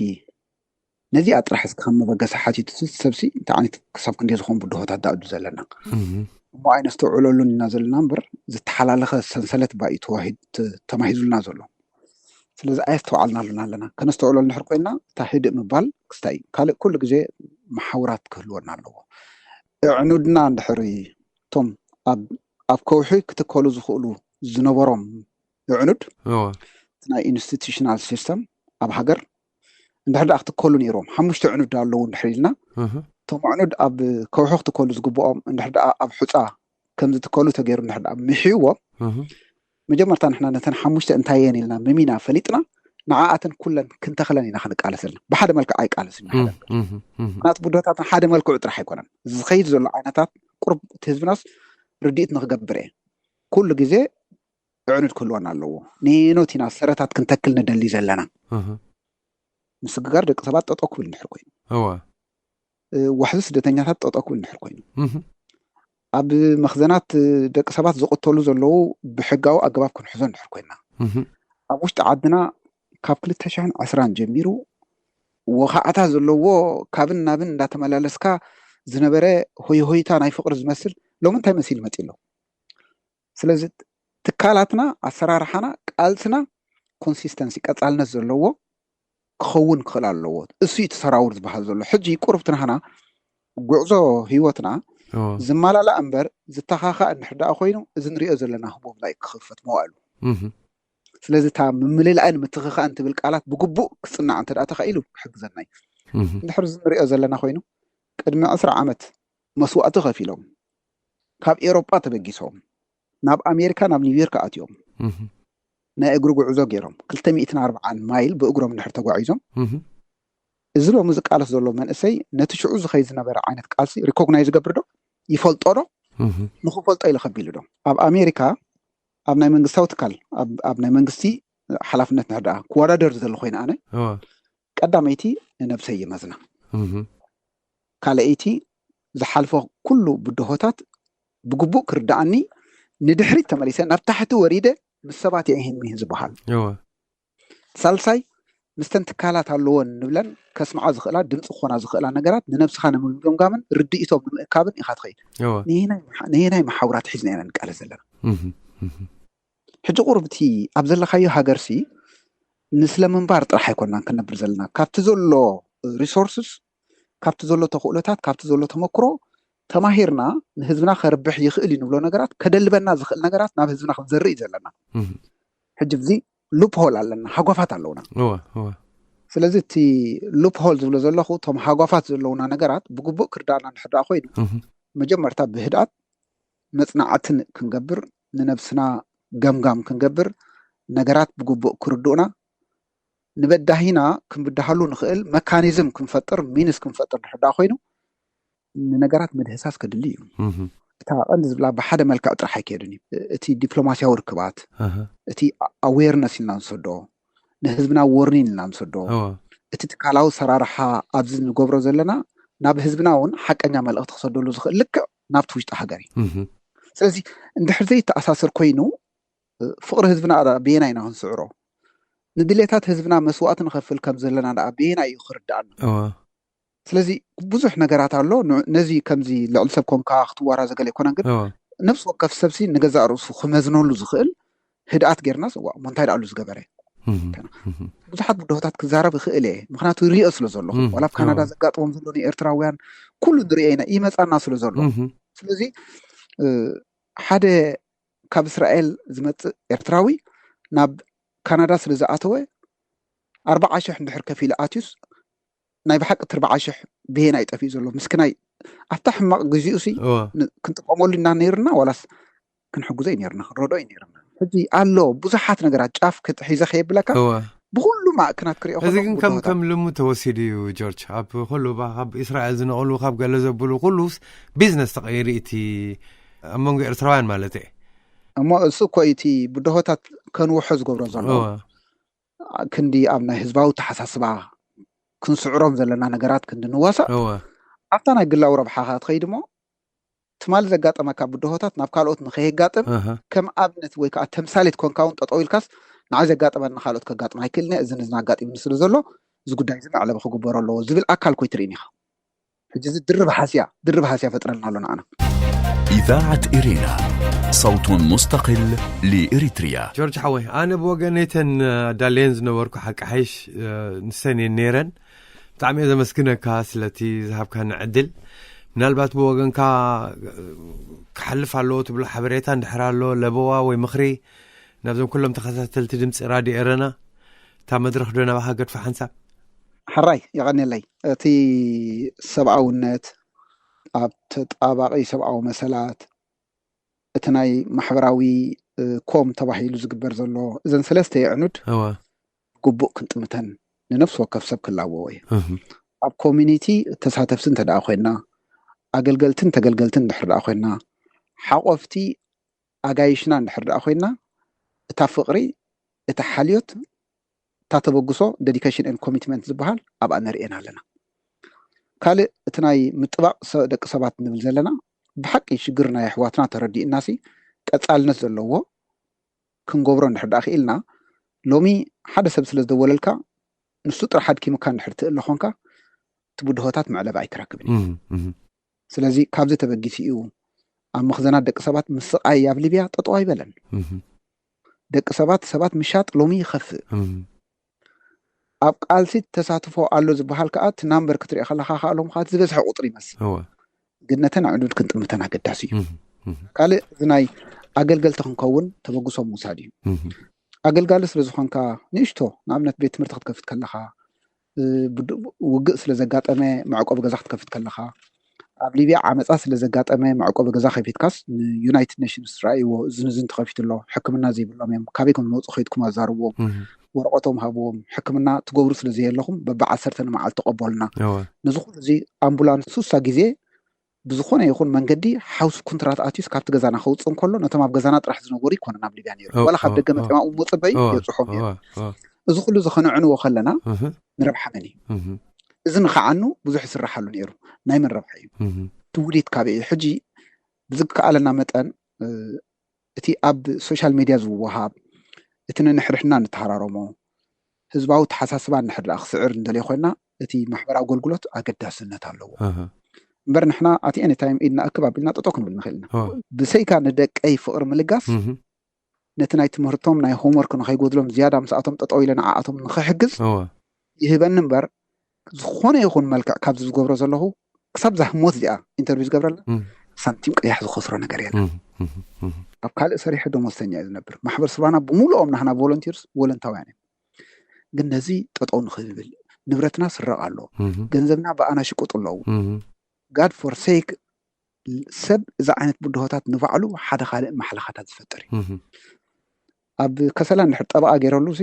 ነዚኣ ጥራሕ እስኪ ከም መበገሲ ሓቲቱ እቲ ሰብሲ እንታይ ዓይነት ክሳብ ክንደይ ዝኾኑ ብድሆታት ዳእዱ ዘለና እህ እሞ ኣይነስተውዕለሉን ኢና ዘለና እምበር ዝተሓላለኸ ሰንሰለት ባዩ ተዋሂድ ተ- ተማሂዙልና ዘሎ። ስለዚ ኣየስተውዓልናሉን ኣለና። ከነስተውዕሎ እንድሕር ኮይና እታ ህድእ ምባል ክስታይ እዩ። ካልእ ኩሉ ግዜ መሓውራት ክህልወና ኣለዎ። እዕኑድና እንድሕር እቶም ኣብ ኣብ ከውሒ ክትከሉ ዝኽእሉ ዝነበሮም እዕኑድ እወ ናይ ኢንስቲቱሽናል ሲስተም ኣብ ሃገር እንድሕር ደኣ ክትከሉ ነይሮም ሓሙሽተ ዕኑድ ኣለዉ እንድሕር ኢልና እህ እቶም ዕኑድ ኣብ ከውሒ ክትከሉ ዝግብኦም እንድሕር ደኣ ኣብ ሑፃ ከም ዝትከሉ ተገይሩ እንድሕር ደኣ ምሕይዎም እህ መጀመርታ ንሕና ነተን ሓሙሽተ እንታይ እየን ኢልና መሚና ፈሊጥና ንዓኣተን ኩለን ክንተኽለን ኢና ክንቃለስ ዘለና። ብሓደ መልክዕ ኣይቃለስን ኢና። እህ እህ እህ ምክንያቱ ብድሆታትና ሓደ መልክዑ ጥራሕ ኣይኮነን ዝኸይድ ዘሎ ዓይነታት ቁርብ እቲ ህዝብናስ ርድኢት ንክገብር እየ ኩሉ ግዜ እዕኑድ ክህልወና ኣለዎ። ንየኖት ኢና ሰረታት ክንተክል ንደሊ ዘለና። እህ ምስግጋር ደቂ ሰባት ጠጠው ክብል እንድሕር ኮይኑ እወ እ፣ ዋሕዚ ስደተኛታት ጠጠው ክብል እንድሕር ኮይኑ እህ ኣብ መኽዘናት እ፣ ደቂ ሰባት ዝቕተሉ ዘለዉ ብሕጋዊ ኣገባብ ክንሕዞ እንድሕር ኮይና እህ ኣብ ውሽጢ ዓድና ካብ ክልተ ሽሕን ዕስራን ጀሚሩ ወኻዕታ ዘለዎ ካብን ናብን እንዳተመላለስካ ዝነበረ ሆይ ሆይታ ናይ ፍቕሪ ዝመስል ሎሚ እንታይ መሲሉ መፂ ኣሎ? ስለዚ ትካላትና ኣሰራርሓና ቃልስና ኮንሲስተንሲ ቀፃልነት ዘለዎ ክኸውን ክኽእል ኣለዎ። እሱ እዩ እቲ ሰራውር ዝበሃል ዘሎ። ሕጂ ቁርብ ትናህና ጉዕዞ ህይወትና እወ ዝመላላእ እምበር ዝተኻኻእ እንድሕር ደኣ ኮይኑ እዚ ንሪኦ ዘለና ህቦብ ላይ ክኽፈት መዋእሉ። እህ ስለዚ እታ ምምልላእን ምትኽኻእን ትብል ቃላት ብግቡእ ክፅናዕ እንተ ደኣ ተኻኢሉ ክሕግዘና እዩ። እህ እንድሕር እዚ ንሪኦ ዘለና ኮይኑ ቅድሚ ዕስራ ዓመት መስዋእቲ ከፊሎም ካብ ኤሮጳ ተበጊሶም ናብ ኣሜሪካ ናብ ኒውዮርክ ኣትዮም እህ ናይ እግሪ ጉዕዞ ገይሮም ክልተ ሚእትን ኣርብዓን ማይል ብእግሮም እንድሕር ተጓዒዞም እህ እዚ ሎሚ ዝቃለስ ዘሎ መንእሰይ ነቲ ሽዑ ዝኸይድ ዝነበረ ዓይነት ቃልሲ ሪኮግናይዝ ዝገብር ዶ ይፈልጦ ዶ እህ ንክፈልጦ ኢሉ ከቢሉ ዶ ኣብ ኣሜሪካ ኣብ ናይ መንግስታዊ ትካል ኣብ ኣብ ናይ መንግስቲ ሓላፍነት ንሕር ደኣ ክወዳደር ዝደሊ ኮይነ ኣነ እወ ቀዳመይቲ ንነብሰይ ይመዝና እህ ካልኣይቲ ዝሓልፎ ኩሉ ብድሆታት ብግቡእ ክርድኣኒ ንድሕሪት ተመሊሰ ናብ ታሕቲ ወሪደ ምስ ሰባት እየ ይህን ይህን ዝበሃል እወ ሳልሳይ ምስተን ትካላት ኣለዎን ንብለን ከስምዓ ዝኽእላ ድምፂ ክኾና ዝኽእላ ነገራት ንነብስኻ ንምግምጋምን ርድኢቶም ንምእካብን ኢኻ ትኸይድ እወ ንየናይ መሓ- ንየናይ መሓውራት ሒዝና ኢና ንቃለስ ዘለና እህ እህ ሕጂ ቁርብቲ ኣብ ዘለካዮ ሃገርሲ ንስለ ምንባር ጥራሕ ኣይኮናን ክንነብር ዘለና ካብቲ ዘሎ ሪሶርስስ ካብቲ ዘሎ ተኽእሎታት ካብቲ ዘሎ ተመክሮ ተማሂርና ንህዝብና ከርብሕ ይኽእል እዩ ንብሎ ነገራት ከደልበና ዝኽእል ነገራት ናብ ህዝብና ክንዘርኢ እዩ ዘለና እህ ሕጂ እዚ ሉፕ ሆል ኣለና፣ ሃጓፋት ኣለውና። እወ እወ ስለዚ እቲ ሉፕ ሆል ዝብሎ ዘለኹ፣ እቶም ሃጓፋት ዘለውና ነገራት ብግቡእ ክርዳእና እንድሕር ደኣ ኮይኑ፣ እህ መጀመርታ ብህድኣት መጽናዕትን ክንገብር፣ ንነብስና ገምጋም ክንገብር፣ ነገራት ብግቡእ ክርድኡና፣ ንበዳሂና ክንብድሃሉ ንኽእል መካኒዝም ክንፈጥር፣ ሚንስ ክንፈጥር ድሕር ደኣ ኮይኑ፣ ንነገራት ምድህሳስ ከድሊ እዩ። እህ እታ ቀንዲ ዝብላ ብሓደ መልክዕ ጥራሕ ኣይከየድን እዩ። እቲ ዲፕሎማሲያዊ ርክባት፣ ኣሃ እቲ ኣዌርነስ ኢልና ንሰዶ፣ ንህዝብና ወርኒን ኢልና ንሰዶ፣ እወ እቲ ትካላዊ ሰራርሓ ኣብዚ ንገብሮ ዘለና ናብ ህዝብና እውን ሓቀኛ መልእኽቲ ክሰደሉ ዝኽእል ልክዕ ናብቲ ውሽጢ ሃገር እዩ። እህ ስለዚ እንድሕር ዘይተኣሳሰር ኮይኑ፣ ፍቕሪ ህዝብና ደኣ በየናይ ኢና ክንስዕሮ? ንድሌታት ህዝብና መስዋእቲ ንኸፍል ከም ዘለና ደኣ በየናይ እዩ ክርድኣና? እወ ስለዚ ብዙሕ ነገራት ኣሎ። ን- ነዚ ከምዚ ልዕሊ ሰብ ኮንካ ክትዋራዘ ገለ ኣይኮነን፣ ግን እወ ነፍሲ ወከፍ ሰብሲ ንገዛእ ርእሱ ክመዝነሉ ዝኽእል ህድኣት ጌርና፣ እዋ እሞ እንታይ ደኣሉ ዝገበረ? እህ ብዙሓት ብድሆታት ክዛረብ ይኽእል እየ፣ ምክንያቱ ይሪኦ ስለ ዘለኹ። እም፣ ዋላ ኣብ ካናዳ እዋ። ዘጋጥሞም ዘሎ ንኤርትራውያን ኩሉ ንሪኦ ኢና፣ ይመፃና ስለ ዘሎ። እህ ስለዚ እ፣ ሓደ ካብ እስራኤል ዝመፅእ ኤርትራዊ ናብ ካናዳ ስለ ዝኣተወ፣ ኣርባዓ ሽሕ እንድሕር ከፊሉ ኣትዩስ፣ ናይ ብሓቂ እቲ ኣርባዓ ሽሕ ብሄን ኣይጠፍኡ ዘሎ ምስክናይ። ኣብታ ሕማቕ ግዚኡ ሲ እወ ን- ክንጥቀመሉ ኢና ነይርና፣ ዋላስ ክንሕጉዞ እዩ ነይርና፣ ክንረዶ እዩ ነይርና። ሕጂ ኣሎ ብዙሓት ነገራት፣ ጫፍ ክትሒዘ ከየብለካ እወ ብኩሉ ማእክናት ክሪኦ እዚ ከለኹ ግን ከም ብድሆታት ከም ልሙድ ተወሲዱ እዩ ጆርጅ። ኣብ ኩሉ ባ- ካብ እስራኤል ዝነቕሉ ካብ ገለ ዘብሉ ኩሉስ ቢዝነስ ተቐይሩ እቲ ኣብ መንጎ ኤርትራውያን ማለት እየ። እሞ እሱ እኮ እቲ ብድሆታት ከንውሖ ዝገብሮ ዘሎ እወ ክንዲ ኣብ ናይ ህዝባዊ ተሓሳስባ ክንስዕሮም ዘለና ነገራት ክንዲ ንዋሳእ እወ ኣብታ ናይ ግላዊ ረብሓኻ ትኸይድ እሞ ትማሊ ዘጋጠመካ ብድሆታት ናብ ካልኦት ንኸየጋጥም ኣሃ ከም ኣብነት ወይ ከዓ ተምሳሌት ኮንካ እውን ጠጠው ኢልካስ ንዓይ ዘጋጠመኒ ካልኦት ከጋጥም ኣይክእልን እየ፣ እዚ ንዝን ኣጋጢምኒ ስለ ዘሎ እዚ ጉዳይ እዚ መዕለቢ ክግበሮ ኣለዎ ዝብል ኣካል ኮይ ትርእን ኢኻ። ሕጂ እዚ ድርብ ሃስያ ድርብ ሃስያ ፈጥረልና ኣሎ ንዓና። إذاعة إرينا، صوت مستقل لإريتريا. ጆርጅ ሓወይ፣ ኣነ ብወገነይተን ኣዳለየን ዝነበርኩ ሓቂ ሓይሽ ንሰን እየን ነይረን። ብጣዕሚ እየ ዘመስግነካ ስለቲ ዝሃብካኒ ዕድል። ምናልባት ብወገንካ ክሓልፍ ኣለዎ ትብሎ ሓበሬታ እንድሕር ኣሎ፣ ለበዋ ወይ ምኽሪ ናብዞም ኩሎም ተኸታተልቲ ድምፂ ራድዮ ኤረና፣ እታ መድረኽ ዶ ናባኻ ገድፋ ሓንሳብ? ሕራይ የቐንየለይ። እቲ ሰብኣውነት ኣብ ተጣባቒ ሰብኣዊ መሰላት፣ እቲ ናይ ማሕበራዊ እ፣ ኮም ተባሂሉ ዝግበር ዘሎ፣ እዘን ሰለስተ የዕኑድ እወ ግቡእ ክንጥምተን ንነፍሲ ወከፍ ሰብ ክላወዎ እዩ። እህ ኣብ ኮሚኒቲ ተሳተፍቲ እንተ ደኣ ኮይና፣ ኣገልገልትን ተገልገልትን እንድሕር ደኣ ኮይና፣ ሓቆፍቲ ኣጋይሽና እንድሕር ደኣ ኮይና፣ እታ ፍቕሪ፣ እታ ሓልዮት፣ እታ ተበግሶ፣ ዴዲኬሽን ኤንድ ኮሚትመንት ዝበሃል ኣብኣ ንርእየን ኣለና። ካልእ እቲ ናይ ምጥባቕ ሰ- ደቂ ሰባት ንብል ዘለና፣ ብሓቂ ሽግር ናይ ኣሕዋትና ተረዲእናሲ ቀጻልነት ዘለዎ ክንገብሮ እንድሕር ደኣ ክኢልና፣ ሎሚ ሓደ ሰብ ስለ ዝደወለልካ ንሱ ጥራሕ ኣድኪምካ እንድሕር ትእለ ኾንካ፣ እቲ ብድሆታት መዕለቢ ኣይትረክብን እዩ። እህ እህ ስለዚ ካብዚ ተበጊሱ እዩ ኣብ መኽዘናት ደቂ ሰባት ምስቓይ ኣብ ሊብያ ጠጠው ኣይበለን። እህ ደቂ ሰባት ሰባት ምሻጥ ሎሚ ይኸፍእ። እህ ኣብ ቃልሲ ተሳትፎ ኣሎ ዝበሃል ከዓ እቲ ናምበር ክትሪኦ ከለካ ከዓ ሎም ከዓ እቲ ዝበዝሐ ቁፅሪ ይመስል። እወ ግን ነተን ኣዕኑድ ክንጥምተን ኣገዳሲ እዩ። እህ እህ ካልእ እዚ ናይ ኣገልገልቲ ክንከውን ተበግሶ ምውሳድ እዩ። እህ ኣገልጋሊ ስለ ዝኾንካ ንእሽቶ ንኣብነት ቤት ትምህርቲ ክትከፍት ከለካ፣ እ፣ ብድ- ውግእ ስለ ዘጋጠመ መዕቆቢ ገዛ ክትከፍት ከለካ፣ ኣብ ሊብያ ዓመፃ ስለ ዘጋጠመ መዕቆቢ ገዛ ከፊትካስ ንዩናይትድ ኔሽንስ ረኣይዎ፣ እዝን እዝን ተኸፊቱ ኣሎ፣ ሕክምና ዘይብሎም እዮም፣ ካበይ ከም ዝመፁ ከይድኩም ኣዛርብዎም፣ እህ ወረቐቶም ሃብዎም፣ ሕክምና ትገብሩ ስለ ዘየለኹም በብዓሰርተ ንመዓልቲ ተቐበሉና። እወ ነዚ ኩሉ እዚ ኣምቡላንስ ሱሳ ግዜ ብዝኾነ ይኹን መንገዲ ሓውሲ ኩንትራት ኣትዩስ ካብቲ ገዛና ከውፅእ እንከሎ ነቶም ኣብ ገዛና ጥራሕ ዝነበሩ ይኮነ ናብ ሊብያ ነይሩ። እወ፣ ዋላ ካብ እወ፣ ደገ እወ። መፂኦም ኣብ መፅበይ እወ የብፅሖም ነይሩ። እወ እወ እዚ ኩሉ እዚ ከነዕንዎ ከለና እህ ንረብሓ መን እዩ? እህ እዚ ንኸዓኑ ብዙሕ ይስራሓሉ ነይሩ። ናይ መን ረብሓ እዩ? እህ ትውሊት ካበይ እዩ? ሕጂ ብዝከኣለና መጠን እ፣ እቲ ኣብ ሶሻል ሜድያ ዝወሃብ፣ እቲ ንንሕርሕና ንተሃራረሞ ህዝባዊ ተሓሳስባ እንድሕር ደኣ ክስዕር እንደልዮ ኮይና፣ እቲ ማሕበራዊ ኣገልግሎት ኣገዳስነት ኣለዎ። እህ እምበር ንሕና ኣቲ ኤኒ ታይም ኢድና እክብ ኣቢልና ጠጠው ክንብል ንኽእል ኢና። እወ ብሰይካ ንደቀይ ፍቕሪ ምልጋስ እህ ነቲ ናይ ትምህርቶም ናይ ሆምወርክ ንኸይጎድሎም ዝያዳ ምስኣቶም ጠጠው ኢለ ንዓኣቶም ንኽሕግዝ እወ ይህበኒ እምበር፣ ዝኾነ ይኹን መልክዕ ካብዚ ዝገብሮ ዘለኹ ክሳብ ዛህሞት እዚኣ ኢንተርቪው ዝገብረላ እህ ሳንቲም ቅያሕ ዝኸስሮ ነገር የለን። እህ እህ እህ ኣብ ካልእ ሰሪሑ ደሞዝተኛ እዩ ዝነብር። ማሕበር ሱርባና ብምሉኦም ናህና ቮለንቲርስ ቮለንታውያን እዮም። ግን ነዚ ጠጠው ንኽብል ንብረትና ስረቕ ኣሎ፣ እህ፣ ገንዘብና ብኣና ሽቁጡ ኣለዉ። እህ፣ God forsake ሰብ እዚ ዓይነት ብድሆታት ንባዕሉ ሓደ ካልእ ማሕለኻታት ዝፈጥር እዩ። እህ፣ ኣብ ከሰላ እንድሕር ጠበቓ ገይረሉ ሲ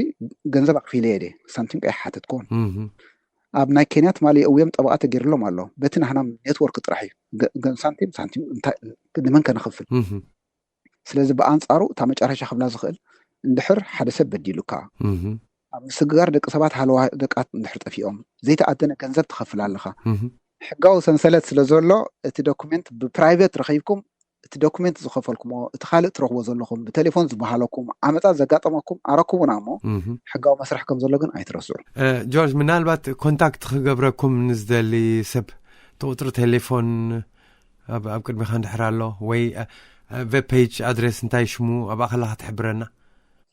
ገንዘብ ኣክፊለ እየ ድየ፣ ሳንቲም ከይሓተትኩዎን። እህ፣ ኣብ ናይ ኬንያ ትማሊ እውዮም ጠበቓ ተገይርሎም ኣሎ። በቲ ናህና ኔትወርክ ጥራሕ እዩ። ገ- ገ- ሳንቲም ሳንቲም እንታይ ንመን ከነኽፍል? እህ፣ ስለዚ ብኣንጻሩ እታ መጨረሻ ክብላ ዝኽእል እንድሕር ሓደ ሰብ በዲሉካ እህ፣ ኣብ ምስግጋር ደቂ ሰባት ሃለዋ ደቃት እንድሕር ጠፊኦም ዘይተኣደነ ገንዘብ ትኸፍል ኣለኻ። እህ፣ ሕጋዊ ሰንሰለት ስለ ዘሎ እቲ ዶኩሜንት ብፕራይቬት ረኺብኩም እቲ ዶኩሜንት ዝኸፈልኩሞ እቲ ካልእ ትረኽቦ ዘለኹም ብቴሌፎን ዝበሃለኩም ዓመጻ ዘጋጠመኩም ኣረክቡና እሞ እህ። ሕጋዊ መስርሕ ከም ዘሎ ግን ኣይትረስዑ። እ፣ ጆርጅ፣ ምናልባት ኮንታክት ክገብረኩም ንዝደሊ ሰብ እቲ ቁፅሪ ቴሌፎን ኣብ ኣብ ቅድሚኻ እንድሕር ኣሎ ወይ እ፣ እ፣ ዌብ ፔጅ ኣድሬስ እንታይ ሽሙ ኣብኣ ከለኻ ትሕብረና።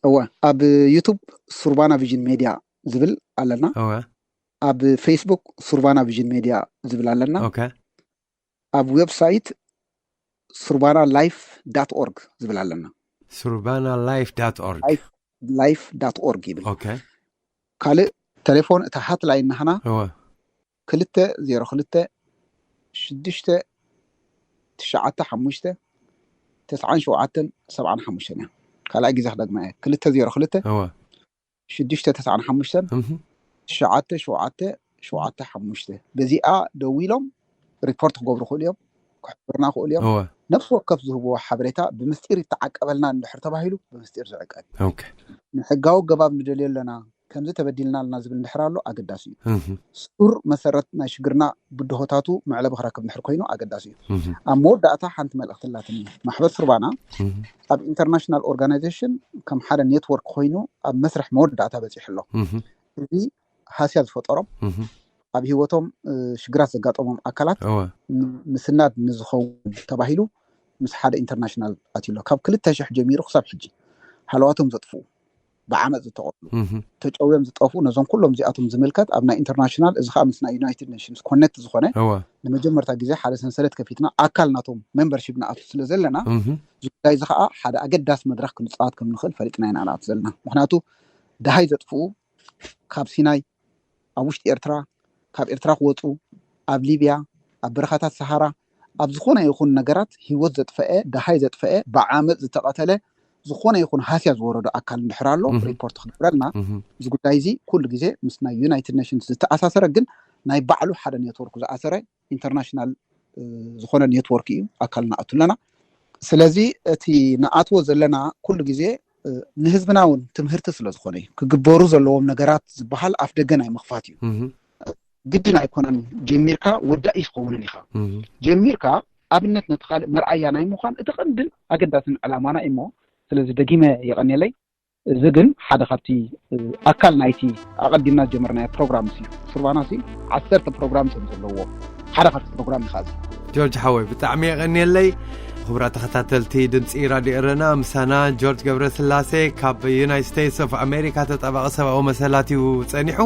እወ፣ ኣብ ዩቱብ ሱርባና ቪዥን ሜድያ ዝብል ኣለና። እወ፣ ኣብ ፌስቡክ ሱርባና ቪዥን ሜድያ ዝብል ኣለና። ኦኬ። ኣብ ዌብሳይት ሱርባና ላይፍ ዳት ኦርግ ዝብል ኣለና። ሱርባና ላይፍ ዳት ኦርግ። ላይፍ ዳት ኦርግ ይብል። ኦኬ። ካልእ ቴሌፎን እታ ሃትላይን ናህና እወ፣ ክልተ ዜሮ ክልተ ሽዱሽተ ትሽዓተ ሓሙሽተ ተስዓን ሸውዓተን ሰብዓን ሓሙሽተን እያ። ካልኣይ ግዜ ክደግማ እየ። ክልተ ዜሮ ክልተ እወ፣ ሽዱሽተ ተስዓን ሓሙሽተን እህ፣ ትሽዓተ ሸውዓተ ሸውዓተ ሓሙሽተ። በዚኣ ደዊሎም ሪፖርት ክገብሩ ክእሉ እዮም፣ ክሕብርና ክእሉ እዮም። እወ፣ ነፍሲ ወከፍ ዝህብዎ ሓበሬታ ብምስጢር ይተዓቀበልና እንድሕር ተባሂሉ ብምስጢር ዝዕቀብ እዩ። ኦኬ። ንሕጋዊ ኣገባብ ንደልዮ ኣለና፣ ከምዚ ተበዲልና ኣለና ዝብል እንድሕር ኣሎ ኣገዳሲ እዩ። እህ፣ ሱር መሰረት ናይ ሽግርና ብድሆታቱ መዕለቢ ክረክብ እንድሕር ኮይኑ ኣገዳሲ እዩ። እህ፣ ኣብ መወዳእታ ሓንቲ መልእኽቲ ኣላትኒ። ማሕበር ሱርባና እህ፣ ኣብ ኢንተርናሽናል ኦርጋናይዜሽን ከም ሓደ ኔትወርክ ኮይኑ ኣብ መስርሕ መወዳእታ በፂሑ ኣሎ። እህ፣ እዚ ሃስያ ዝፈጠሮም እህ፣ ኣብ ህይወቶም እ፣ ሽግራት ዘጋጠሞም ኣካላት እወ፣ ን- ምስናድ ንዝኸውን ተባሂሉ ምስ ሓደ ኢንተርናሽናል ኣትዩ ኣሎ። ካብ ክልተ ሽሕ ጀሚሩ ክሳብ ሕጂ ሃለዋቶም ዘጥፍኡ፣ ብዓመፅ ዝተቐትሉ፣ እህ፣ ተጨውዮም ዝጠፍኡ፣ ነዞም ኩሎም እዚኣቶም ዝምልከት ኣብ ናይ ኢንተርናሽናል፣ እዚ ከዓ ምስ ናይ ዩናይትድ ኔሽንስ ኮኔክት ዝኾነ እወ፣ ንመጀመርታ ግዜ ሓደ ሰንሰለት ከፊትና ኣካል ናቶም ሜምበርሺፕ ንኣቱ ስለ ዘለና እህ፣ እዚ ጉዳይ እዚ ከዓ ሓደ ኣገዳሲ መድረክ ክንፃወት ከም ንኽእል ፈሊጥና ኢና ንኣቱ ዘለና። ምክንያቱ ደሃይ ዘጥፍኡ ካብ ሲናይ ኣብ ውሽጢ ኤርትራ፣ ካብ ኤርትራ ክወፁ ኣብ ሊብያ ኣብ በረኻታት ሰሃራ ኣብ ዝኾነ ይኹን ነገራት ህይወት ዘጥፈአ ደሃይ ዘጥፈአ ብዓመፅ ዝተቐተለ ዝኾነ ይኹን ሃስያ ዝወረዶ ኣካል እንድሕር ኣሎ እህ። ሪፖርት ክግብረልና እህ፣ እዚ ጉዳይ እዚ ኩሉ ግዜ ምስ ናይ ዩናይትድ ኔሽንስ ዝተኣሳሰረ ግን ናይ ባዕሉ ሓደ ኔትወርክ ዝኣሰረ ኢንተርናሽናል እ፣ ዝኾነ ኔትወርክ እዩ ኣካል ንኣቱ ኣለና። ስለዚ እቲ ንኣትዎ ዘለና ኩሉ ግዜ እ፣ ንህዝብና እውን ትምህርቲ ስለ ዝኾነ እዩ። ክግበሩ ዘለዎም ነገራት ዝበሃል ኣፍ ደገ ናይ ምኽፋት እዩ። እህ፣ ግድን ኣይኮነን ጀሚርካ ወዳኢ ዝኸውንን ኢኻ። እህ፣ ጀሚርካ ኣብነት ነቲ ካልእ መርኣያ ናይ ምዃን እቲ ቀንድን ኣገዳስን ዕላማና እዩ እሞ ስለዚ ደጊመ የቐንየለይ። እዚ ግን ሓደ ካብቲ እ፣ ኣካል ናይቲ ኣቐዲምና ዝጀመርናዮ ፕሮግራም እዩ። ሱርባና ሲ ዓሰርተ ፕሮግራም ከም ዘለዎ ሓደ ካብቲ ፕሮግራም ኢኻ እዚ። ጆርጅ ሓወይ ብጣዕሚ የቐንየለይ። ክቡራት ተኸታተልቲ ድምፂ ራድዮ ኤረና፣ ምሳና ጆርጅ ገብረስላሴ ካብ ዩናይትድ ስቴትስ ኦፍ ኣሜሪካ ተጣባቒ ሰብኣዊ መሰላት እዩ ጸኒሑ።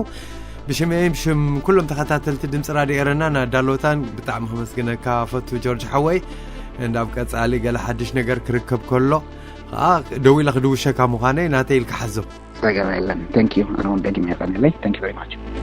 ብሽመይን ብሽም ኩሎም ተኸታተልቲ ድምፂ ራድዮ ኤረና ናዳሎታን ብጣዕሚ ከመስግነካ ፈቱ ጆርጅ ሓወይ። እንዳብ ቀጻሊ ገለ ሓድሽ ነገር ክርከብ ከሎ ከዓ ደዊለ ክድውሸካ ምዃነይ ናተይ ኢልካ ሓዞ። ጸገም የለን። Thank you። ኣነ እውን ደጊመ የቐንየለይ። Thank you very much።